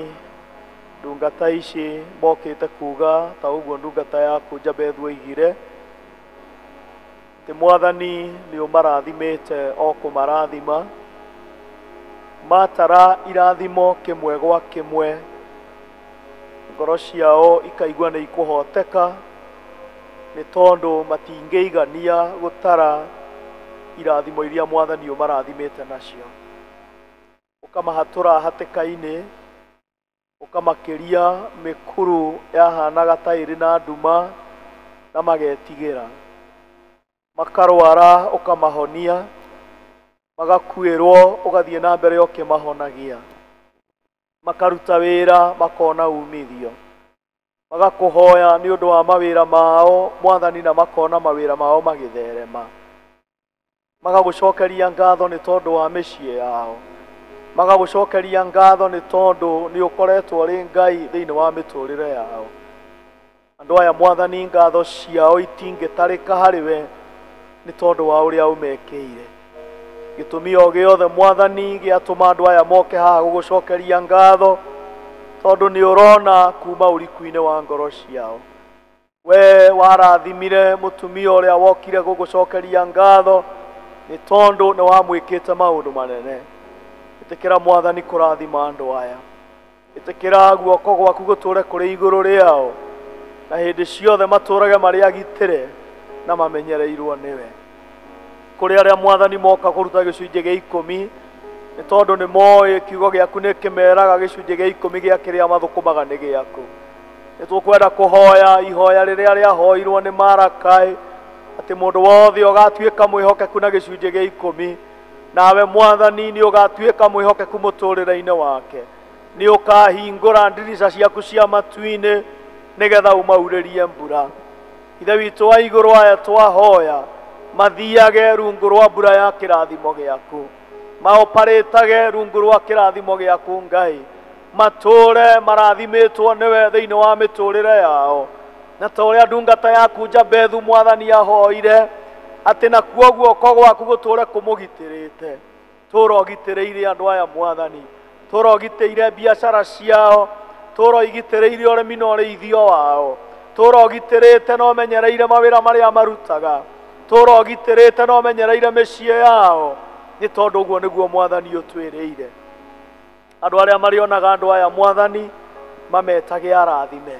ndungata ici mokĩte kuga ta ũguo ndungata yaku Jabethu oigire atĩ Mwathani nĩ ũmarathimĩte o kũmarathima matara irathimo kĩmwe gwa kĩmwe ngoro ciao ikaigua nĩ ikũhoteka nĩ tondũ matingĩigania gũtara irathimo iria Mwathani ũmarathimĩte nacio ũkamahatũra hatĩka-inĩ ũkamakĩria mĩkuru yahanaga ta ĩrĩ na nduma na magetigĩra makarwara ũkamahonia magakuĩrwo ũgathiĩ na mbere ũkĩmahonagia makaruta wĩra makona umithio magakũhoya nĩ ũndũ wa mawĩra mao Mwathani na makona mawĩra mao magĩtherema magagũcokeria ngatho nĩ tondũ wa mĩciĩ yao magagũcokeria ngatho nĩ tondũ nĩ ũkoretwo ũrĩ Ngai thĩinĩ wa mĩtũrĩre yao. Andũ aya Mwathani ngatho ciao itingĩtarĩka harĩ we nĩ tondũ wa ũrĩa ũmekĩire. Gĩtũmi o gĩothe Mwathani gĩatũma andũ aya moke haha gũgũcokeria ngatho tondũ nĩ ũrona kuma ũriku-inĩ wa ngoro ciao. We warathimire mũtumia ũrĩa wokire gũgũcokeria ngatho nĩ tondũ nĩ wamwĩkĩte maũndũ manene. Ĩtĩkĩra Mwathani kũrathima andũ aya. Ĩtĩkĩra guoko gwaku gũtũũre kũrĩ igũrũ rĩao na hĩndĩ ciothe matũũrage marĩ agitĩre na mamenyereirwo nĩwe. Kũrĩ arĩa Mwathani moka kũruta gĩcunjĩ gĩa ikũmi nĩ tondũ nĩ moĩ kiugo gĩaku nĩ kĩmeraga gĩcunjĩ gĩa ikũmi gĩa kĩrĩa mathũkũmaga nĩ gĩaku. Nĩ tũkwenda kũhoya ihoya rĩrĩa rĩahoirwo nĩ Marakai atĩ mũndũ wothe ũgatuĩka mwĩhokeku na gĩcunjĩ gĩa ikũmi nawe Mwathani nĩ ũgatuĩka mwĩhokeku mũtũũrĩre-inĩ wake. Nĩ ũkahingũra ndirica ciaku cia matu-inĩ nĩgetha ũmaurĩrie mbura. Ithe witũ wa igũrũ aya twahoya Mathiage rungu rwa mbura ya kĩrathimo gĩaku. Maoparĩtage rungu rwa kĩrathimo gĩaku Ngai. Matũre marathimĩtwo nĩwe thĩinĩ wa mĩtũrĩre yao. Na ta ũrĩa ndungata yaku Jabethu Mwathani ahoire atĩ nakuo guoko gwaku gũtũre kũmũgitĩrĩte. Tũra ũgitĩrĩire andũ aya Mwathani. Tũra ũgitĩire biacara ciao. Tũra ũgitĩrĩire ũrĩmi na ũrĩithio wao. Tũra ũgitĩrĩte na ũmenyereire mawĩra marĩa marutaga. Tũra ũgitĩrĩte na ũmenyereire mĩciĩ yao. Nĩ tondũ ũguo nĩguo Mwathani ũtwĩrĩire. Andũ arĩa marĩonaga andũ aya Mwathani mametage arathime.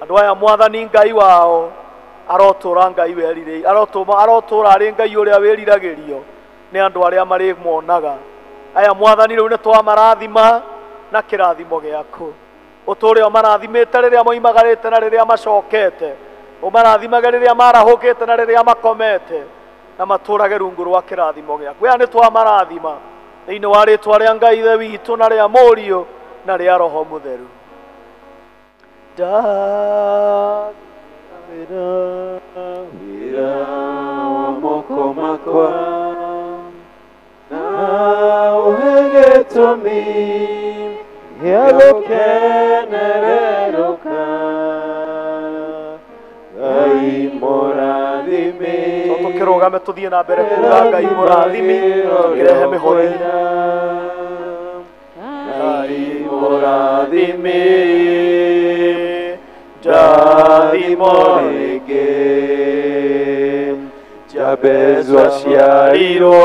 Andũ aya Mwathani Ngai wao arotũra Ngai werire, arotũra arĩ Ngai ũrĩa wĩriragĩrio nĩ andũ arĩa marĩmonaga. Aya Mwathani rĩu nĩ twamarathima na kĩrathimo gĩaku. Ũtũre ũmarathimĩte rĩrĩa moimagarĩte na rĩrĩa macokete. Ũmarathimage rĩrĩa marahũkĩte na rĩrĩa makomete. Na matũrage rungu rwa kĩrathimo gĩaku. Aya nĩ twamarathima thĩinĩ wa rĩtwa rĩa Ngai Ithe witũ na rĩa Mũriũ na rĩa Roho Mũtheru. Wĩra wa moko makwa na ũhe gĩtũmi gĩa gũkenererũka. Ngai mũrathimi. Tũkĩrũgame tũthiĩ na mbere kuga Ngai mũrathimi, tũkĩrehe mĩhothi. Ngai mũrathimi, ndathimo rĩngĩ. Jabezu aciarirwo,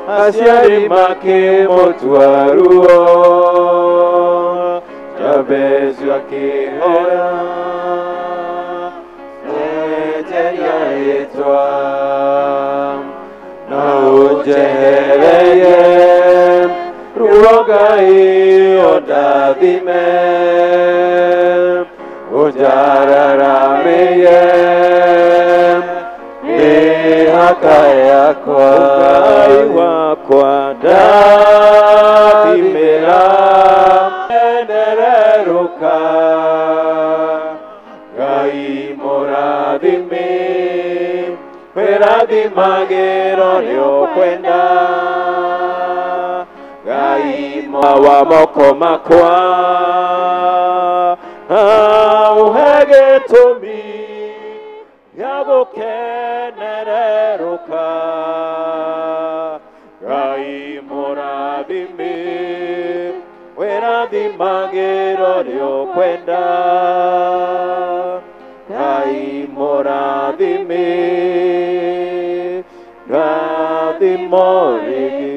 aciari makĩmũtua ruo. Jabezu akĩhora, eteria rĩtwa. Na ũnjehererie ruo Ngai ũndathime. Ũnjararamĩrie mĩhaka yakwa. Ngai wakwa ndathimĩra endererũka. Ngai mũrathimi, kwĩrathimagĩro nĩũkwenda. Ngai wa moko makwa ũhe gĩtũmi gĩa gũkenererũka. Ngai mũrathimi, wĩrathimagĩro nĩũkwenda. Ngai mũrathimi, ndathimo rĩngĩ.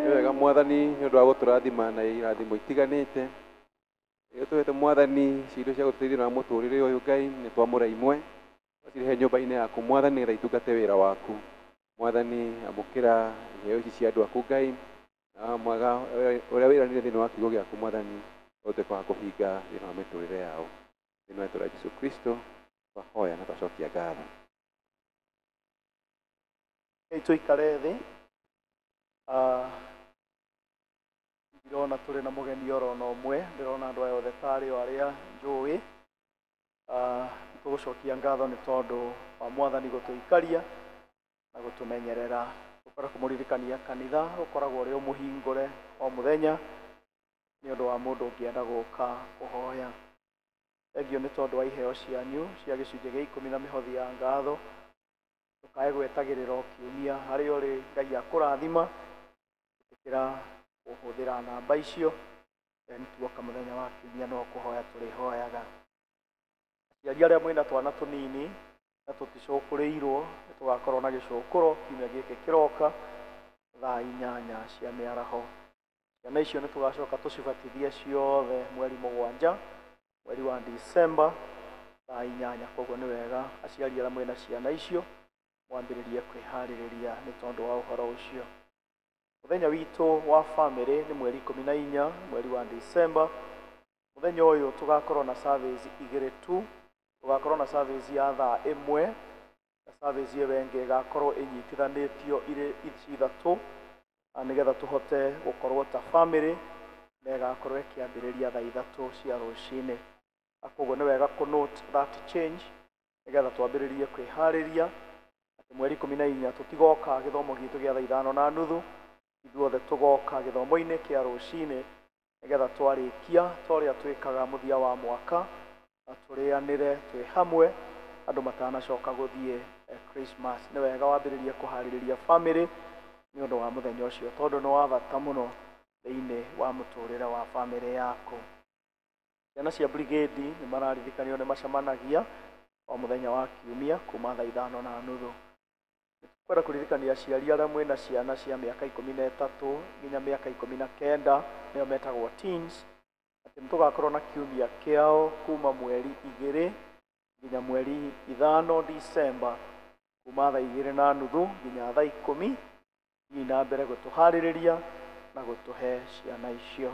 Nĩ wega Mwathani nĩ ũndũ wa gũtũrathima na irathimo itiganĩte. Rĩrĩa tũhete Mwathani cindo cia gũtũteithia na mũtũrĩre ũyũ Ngai nĩ twamũra imwe twacirehe nyũmba-inĩ yaku Mwathani nĩgetha itungate wĩra waku. Mwathani amũkĩra iheo ici cia andũ aku Ngai na mwega ũrĩa wĩranĩire thĩinĩ wa kiugo gĩaku Mwathani ũtuĩke wa kũhinga thĩinĩ wa mĩtũrĩre yao. Thĩinĩ wa rĩĩtwa rĩa Jesũ Kristo twahoya na twacokia ngatho. Tũikare thĩ. Ndĩrona tũrĩ na mũgeni oro na ũmwe, ndĩrona andũ aya othe tarĩ o arĩa njũĩ. Tũgũcokia ngatho nĩ tondũ wa Mwathani gũtũikaria na gũtũmenyerera. Tũkwenda kũmũririkania kanitha ũkoragwo ũrĩ mũhingũre o mũthenya nĩ ũndũ wa mũndũ ũngĩenda gũka kũhoya. Thengio nĩ tondũ wa iheo cianyu cia gĩcunjĩ gĩa ikũmi na mĩhothi ya ngatho. Ndũkae gwetagĩrĩra o kiumia harĩa ũrĩ Ngai akũrathima. Ĩtĩkĩra kũhũthĩra namba icio, then tuoka mũthenya wa kiumia no kũhoya tũrĩhoyaga. Aciari arĩa mwĩna twana tũnini na tũticũkũrĩirwo, nĩ tũgakorwo na gĩcũkũro kiumia gĩkĩ kĩroka thaa 8 cia mĩaraho. Ciana icio nĩ tũgacoka tũcibatithie ciothe mweri 7, mweri wa Disemba thaa 8. Koguo nĩ wega aciari arĩa mwĩna ciana icio mwambĩrĩrie kwĩharĩrĩria nĩ tondũ wa ũhoro ũcio. Mũthenya witũ wa famĩlĩ nĩ mweri 14 mweri wa Disemba. Mũthenya ũyũ tũgakorwo na service igĩrĩ tu. Tũgakorwo na service ya thaa 1 na service ĩyo ĩngĩ ĩgakorwo ĩnyitithanĩtio irĩ ici ithatũ nĩgetha tũhote gũkorwo ta famĩlĩ, na ĩgakorwo ĩkĩambĩrĩria thaa 3 cia rũcinĩ. Koguo nĩ wega kũ note that change nĩgetha twambĩrĩrie kwĩharĩria. Mweri 14 tũtigoka gĩthomo gitũ gĩa thaa 5:30, ithuothe tũgoka gĩthomo-inĩ kĩa rũcinĩ nĩgetha twarĩkia ta ũrĩa twĩkaga mũthia wa mwaka na tũrĩanĩre twĩ hamwe andũ matanacoka gũthiĩ Christmas. Nĩ wega wambĩrĩrie kũharĩrĩria family nĩ ũndũ wa mũthenya ũcio, tondũ nĩ wa bata mũno thĩinĩ wa mũtũrĩre wa family yaku. Ciana cia brigade nĩ mararirikanio nĩ macemanagia o mũthenya wa kiumia kuma thaa 5:30. Kwenda kũririkania aciari arĩa mwĩna ciana cia mĩaka 13 nginya mĩaka 19, nĩo metagwo teens, atĩ nĩtũgakorwo na kiumia kĩao kuma mweri 2 nginya mweri 5 December, kuma thaa 2:30 nginya thaa 10. Thiĩ na mbere gũtũharĩrĩria na gũtũhe ciana icio.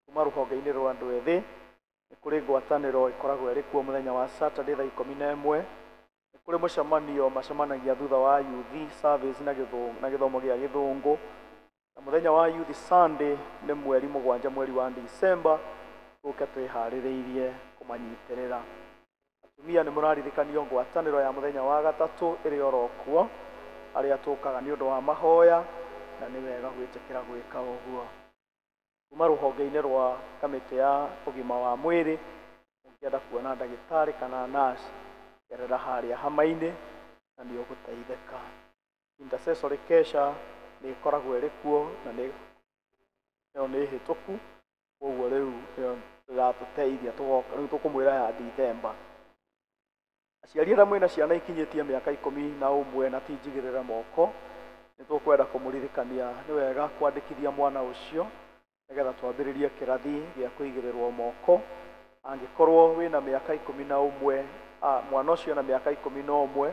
Kuma rũhonge-inĩ rwa andũ ethĩ nĩ kũrĩ ngwatanĩro ĩkoragwo ĩrĩ kuo mũthenya wa Saturday thaa 11. Nĩ kũrĩ mũcemanio macemanagia thutha wa youth service na gĩthomo gĩa gĩthũngũ, na mũthenya wa youth Sunday nĩ mweri 7 mweri wa December, tũke twĩharĩrĩirie kũmanyitĩrĩra. Atumia nĩ mũraririkanio ngwatanĩro ya mũthenya wa gatatũ ĩrĩ oro kuo, arĩa tũkaga nĩ ũndũ wa mahoya, na nĩ wega gwĩtĩkĩra gwĩka ũguo. Kuma rũhonge-inĩ rwa kamĩtĩ ya ũgima wa mwĩrĩ, ũngĩenda kuona ndagĩtarĩ kana nurse, gerera harĩa hama-inĩ na nĩ ũgũteithĩka. Intercessory kesha nĩ ĩkoragwo ĩrĩ kuo na nĩ ĩyo nĩ hĩtũku, koguo rĩu ĩyo ĩratũteithia tũgoka rĩu tũkũmwĩra ya December. Aciari arĩa mwĩna ciana ikinyĩtie mĩaka 11 na ti njigĩrĩre moko, nĩ tũkwenda kũmũririkania nĩ wega kwandĩkithia mwana ũcio nĩgetha twambĩrĩrie kĩrathi gĩa kũigĩrĩrwo moko. Angĩkorwo wĩna mĩaka 11, mwana ũcio na mĩaka 11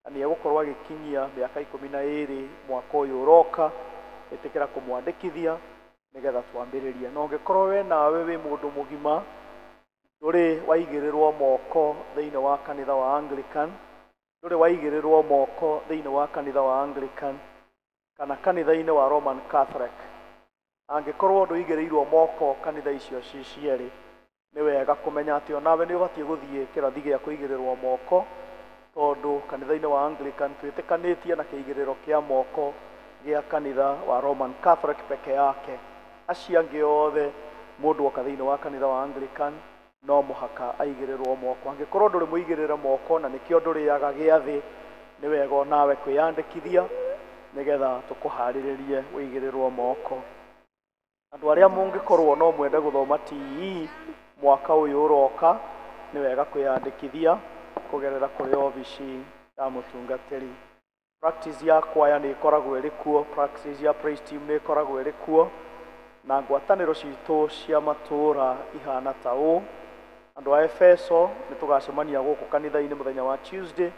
na nĩ egũkorwo agĩkinyia mĩaka 12 mwaka ũyũ ũroka, ĩtĩkĩra kũmwandĩkithia nĩgetha twambĩrĩrie. Na ũngĩkorwo we nawe wĩ mũndũ mũgima ndũrĩ waigĩrĩrwo moko thĩinĩ wa kanitha wa Anglican, ndũrĩ waigĩrĩrwo moko thĩinĩ wa kanitha wa Anglican kana kanitha-inĩ wa Roman Catholic, angĩkorwo ndũigĩrĩirwo moko kanitha icio ci cierĩ, nĩ wega kũmenya atĩ onawe nĩ ũbatiĩ gũthiĩ kĩrathi gĩa kũigĩrĩrwo moko, tondũ kanitha-inĩ wa Anglican twĩtĩkanĩtie na kĩigĩrĩro kĩa moko gĩa kanitha wa Roman Catholic peke yake. Acio angĩ othe mũndũ oka thĩinĩ wa kanitha wa Anglican no mũhaka aigĩrĩrwo moko. Angĩkorwo ndũrĩ mũigĩrĩre moko na nĩkĩo ndũrĩaga gĩathĩ, nĩ wega onawe kwĩyandĩkithia nĩgetha tũkũharĩrĩrie ũigĩrĩrwo moko. Andũ arĩa mũngĩkorwo no mwende gũthoma TE mwaka ũyũ ũroka, nĩ wega kwĩyandĩkithia kũgerera kũrĩ obici ya mũtungatĩri. Practice ya kwaya nĩ ĩkoragwo ĩrĩ kuo, practice ya praise team nĩ ĩkoragwo ĩrĩ kuo, na ngwatanĩro citũ cia matũũra ihana ta ũũ. Andũ a Efeso nĩ tũgacemania gũkũ kanitha-inĩ mũthenya wa Tuesday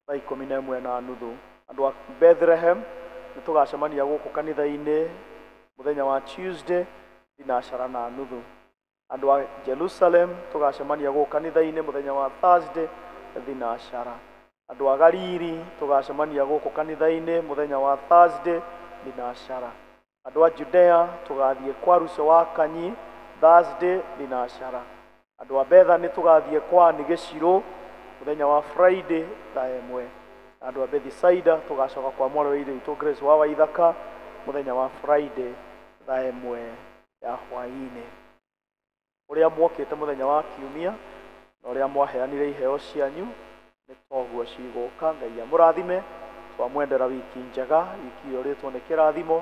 thaa 11:30. Andũ a Bethlehem nĩ tũgacemania gũkũ kanitha-inĩ mũthenya wa Tuesday 9:30. Andũ a Jerusalem tũgacemania gũkũ kanitha-inĩ mũthenya wa Thursday 9:00. Andũ a Galili tũgacemania gũkũ kanitha-inĩ mũthenya wa Thursday 9:00. Andũ a Judea tũgathiĩ kwa Ruco wa Kanyi Thursday 9:00. Andũ a Bethany tũgathiĩ kwa Nĩgĩcirũ mũthenya wa Friday thaa 1. Andũ a Bethisaida tũgacoka kwa mwarĩ wa ithe witũ Grace wa Waithaka mũthenya wa Friday thaa 1 ya hwaĩ-inĩ. Ũrĩa mwokĩte mũthenya wa kiumia na ũrĩa mwaheanire iheo cianyu nĩ toguo cigũka. Ngai amũrathime. Twamwendera wiki njega, wiki ĩiyũrĩtwo nĩ kĩrathimo,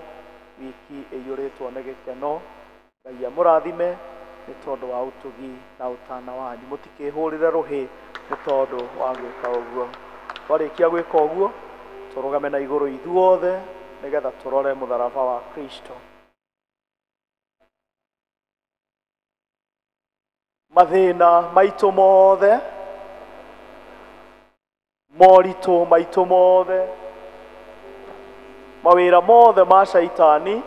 wiki ĩiyũrĩtwo nĩ gĩkeno. Ngai amũrathime nĩ tondũ wa ũtugi na ũtana wanyu. Mũtikĩhũrĩre rũhĩ nĩ tondũ wa gwĩka ũguo. Twarĩkia gwĩka ũguo, tũrũgame na igũrũ ithuothe nĩgetha tũrore mũtharaba wa Kristo. Mathĩna maitũ mothe, moritũ maitũ mothe, mawĩra mothe ma caitani,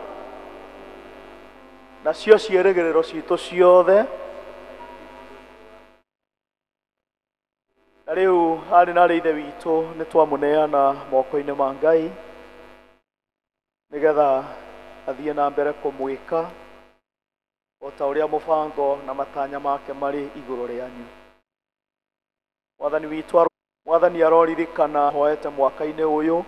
nacio ciĩrĩgĩrĩro citũ ciothe. Na rĩu arĩ na arĩ ithe witũ nĩ twamũneana moko-inĩ ma Ngai nĩgetha athiĩ na mbere kũmwĩka o ta ũrĩa mũbango na matanya make marĩ igũrũ rĩanyu. Mwathani witũ Mwathani aroririkana hoete mwaka-inĩ ũyũ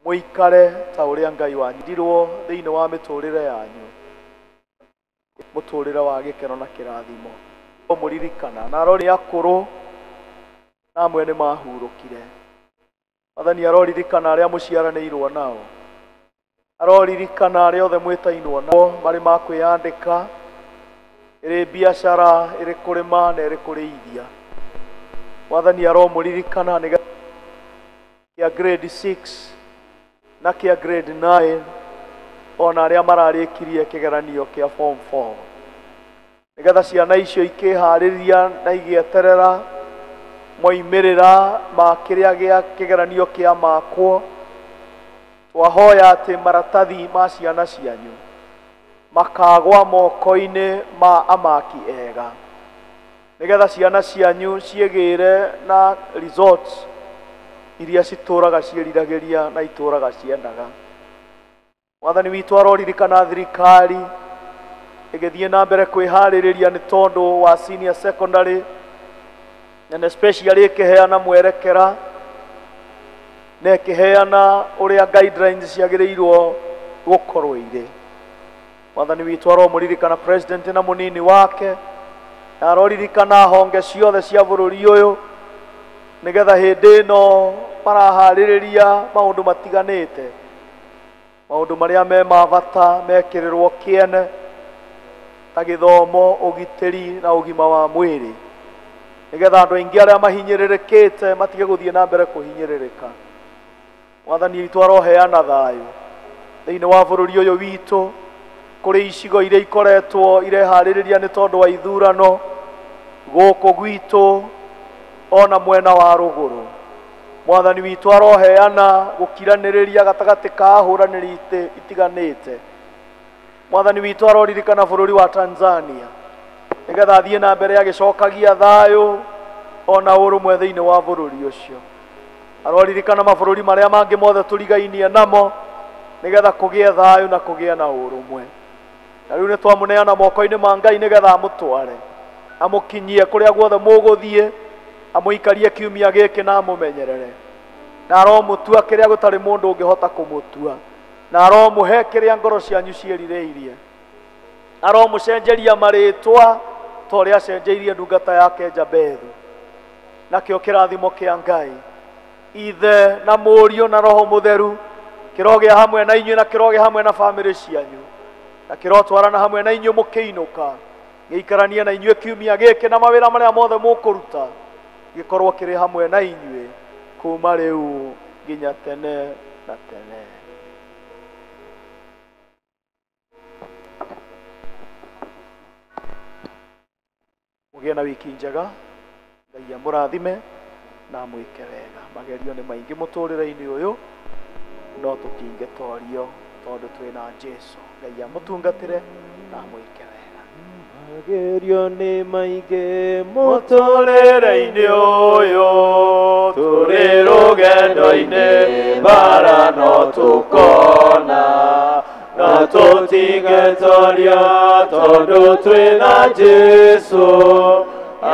mũikare ta ũrĩa Ngai wanyirirwo thĩinĩ wa mĩtũrĩre yanyu, mũtũrĩre wa gĩkeno na kĩrathimo. Mũririkana na arori akũrũ na amwe nĩ mahurũkire. Mwathani aroririkana arĩa mũciaranĩirwo nao, aroririkana arĩa othe mwĩtainwo nao marĩ ma kwĩyandĩka, ĩrĩ biacara, ĩrĩ kũrĩma na ĩrĩ kũrĩithia. Mwathani aromũririkana nĩ kĩa grade 6 na kĩa grade 9 ona arĩa mararĩkirie kĩgeranio kĩa form 4, nĩgetha ciana icio ikĩharĩria na igĩeterera moimĩrĩra ma kĩrĩa gĩa kĩgeranio kĩa makwo. Twahoya atĩ maratathi ma ciana cianyu makagwa moko-inĩ ma amaki ega, nĩgetha ciana cianyu ciĩgĩre na results iria citũraga ciĩriragĩria na itũraga ciendaga. Mwathani witũ aroririkana thirikari ĩgĩthiĩ na mbere kwĩharĩrĩria nĩ tondũ wa senior secondary, na especially ĩkĩheana mwerekera na ĩkĩheana ũrĩa guidelines ciagĩrĩirwo gũkorwo irĩ. Mwathani witũ aromũririkana president na mũnini wake, na aroririkana honge ciothe cia bũrũri ũyũ, nĩgetha hĩndĩ ĩno maraharĩrĩria maũndũ matiganĩte, maũndũ marĩa me ma bata mekĩrĩrwo kĩene ta gĩthomo, ũgitĩri na ũgima wa mwĩrĩ, nĩgetha andũ aingĩ arĩa mahinyĩrĩrĩkĩte matige gũthiĩ na mbere kũhinyĩrĩrĩka. Mwathani witũ aroheana thayũ thĩinĩ wa bũrũri ũyũ witũ, kũrĩ icigo iria ikoretwo ireharĩrĩria nĩ tondũ wa ithurano gũkũ gwitũ ona mwena wa rũgũrũ. Mwathani witũ aroheana gũkiranĩrĩria gatagatĩ ka ahũranĩri itiganĩte. Mwathani witũ aroririkana bũrũri wa Tanzania, nĩgetha athiĩ na mbere agĩcokagia thayũ ona ũrũmwe thĩinĩ wa bũrũri ũcio. Aroririkana mabũrũri marĩa mangĩ mothe tũrigainie namo, nĩgetha kũgĩe thayũ na kũgĩe na ũrũmwe. Na rĩu nĩ twamũneana moko-inĩ ma Ngai nĩgetha amũtware, amũkinyie kũrĩa guothe mũgũthiĩ, amũikarie kiumia gĩkĩ na amũmenyerere, na aromũtua kĩrĩa gũtarĩ mũndũ ũngĩhota kũmũtua, na aromũhe kĩrĩa ngoro cianyu ciĩrirĩirie. Aromũcenjeria marĩtwa ta ũrĩa acenjeirie ndungata yake Jabethu. Nakĩo kĩrathimo kĩa Ngai Ithe na Mũriũ na Roho Mũtheru kĩrogĩa hamwe na inyuĩ na kĩrogĩa hamwe na bamĩrĩ cianyu, na kĩrotwarana hamwe na inyuĩ mũkĩinũka, gĩikaranie na inyuĩ kiumia gĩkĩ na mawĩra marĩa mothe mũkũruta gĩkorwo kĩrĩ hamwe na inyuĩ kuma rĩu nginya tene na tene. Mũgĩe na wiki njega, Ngai amũrathime na amwĩke wega. Magerio nĩ maingĩ mũtũrĩre-inĩ ũyũ, no tũtingĩtorio tondũ twĩna Jesũ. Ngai amũtungatĩre na amwĩke wega. Magerio nĩ maingĩ mũtũrĩre-inĩ ũyũ, tũrĩ rũgendo-inĩ bara no tũkona, no tũtingĩtorio tondũ twĩna Jesũ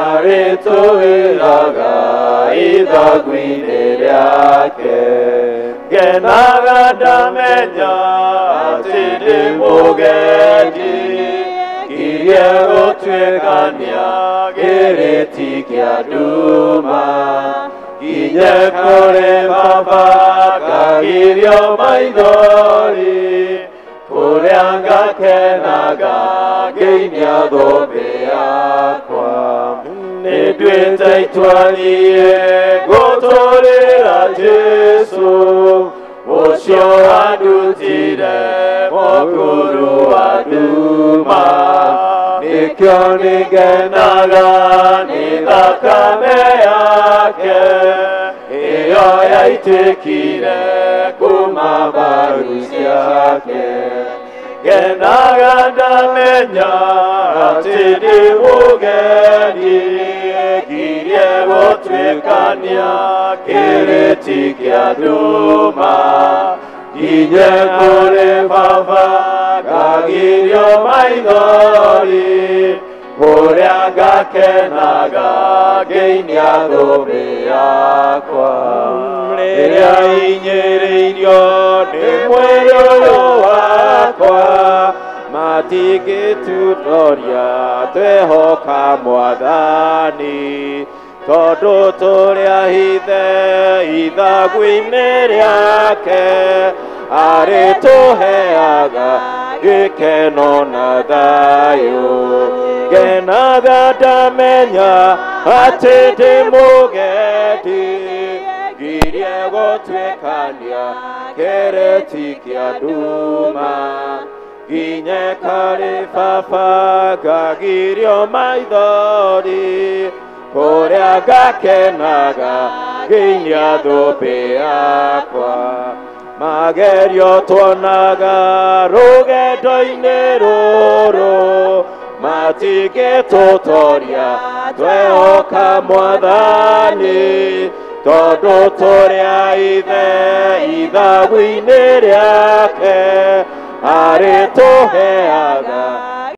arĩtũĩraga ithagu-inĩ rĩake. Ngenaga ndamenya atĩ ndĩ mũgendi, ngirie gũtuĩkania gĩrĩti kĩa nduma, nginye kũrĩ Baba ngagirio maithori, kũrĩa ngakenaga ngĩinia thũmbĩ yakwa. Nĩ nduĩte itua niĩ ngũtũrĩra Jesũ, ũcio wandutire mũkuru wa nduma, nĩkĩo nĩngenaga nĩ thakame yake ĩyo yaitĩkire kuma mbaru ciake. Ngenaga ndamenya atĩ ndĩ mũgeni, ngirie gũtuĩkania kĩrĩti kĩa nduma, nginye kũrĩ Baba ngagirio maithori, kũrĩa ngakenaga Ngĩinia thũmbĩ yakwa rĩrĩa inyĩrĩirio nĩ mwĩrĩ ũyũ wakwa matingĩtutoria twehoka Mwathani tondũ tũrĩ ahithe ithagu-inĩ rĩake arĩtũheaga gĩkeno na thayũ ngenaga ndamenya atĩ ndĩ mũgendi ngirie gũtuĩkania kĩrĩti kĩa nduma nginye karĩ baba ngagirio maithori kũrĩa ngakenaga nginya thũmbĩ yakwa magerio tuonaga rũgendo-inĩ rũrũ matingĩtũtoria twehoka Mwathani tondũ tũrĩ a ithe ithagu-inĩ rĩake arĩtũheaga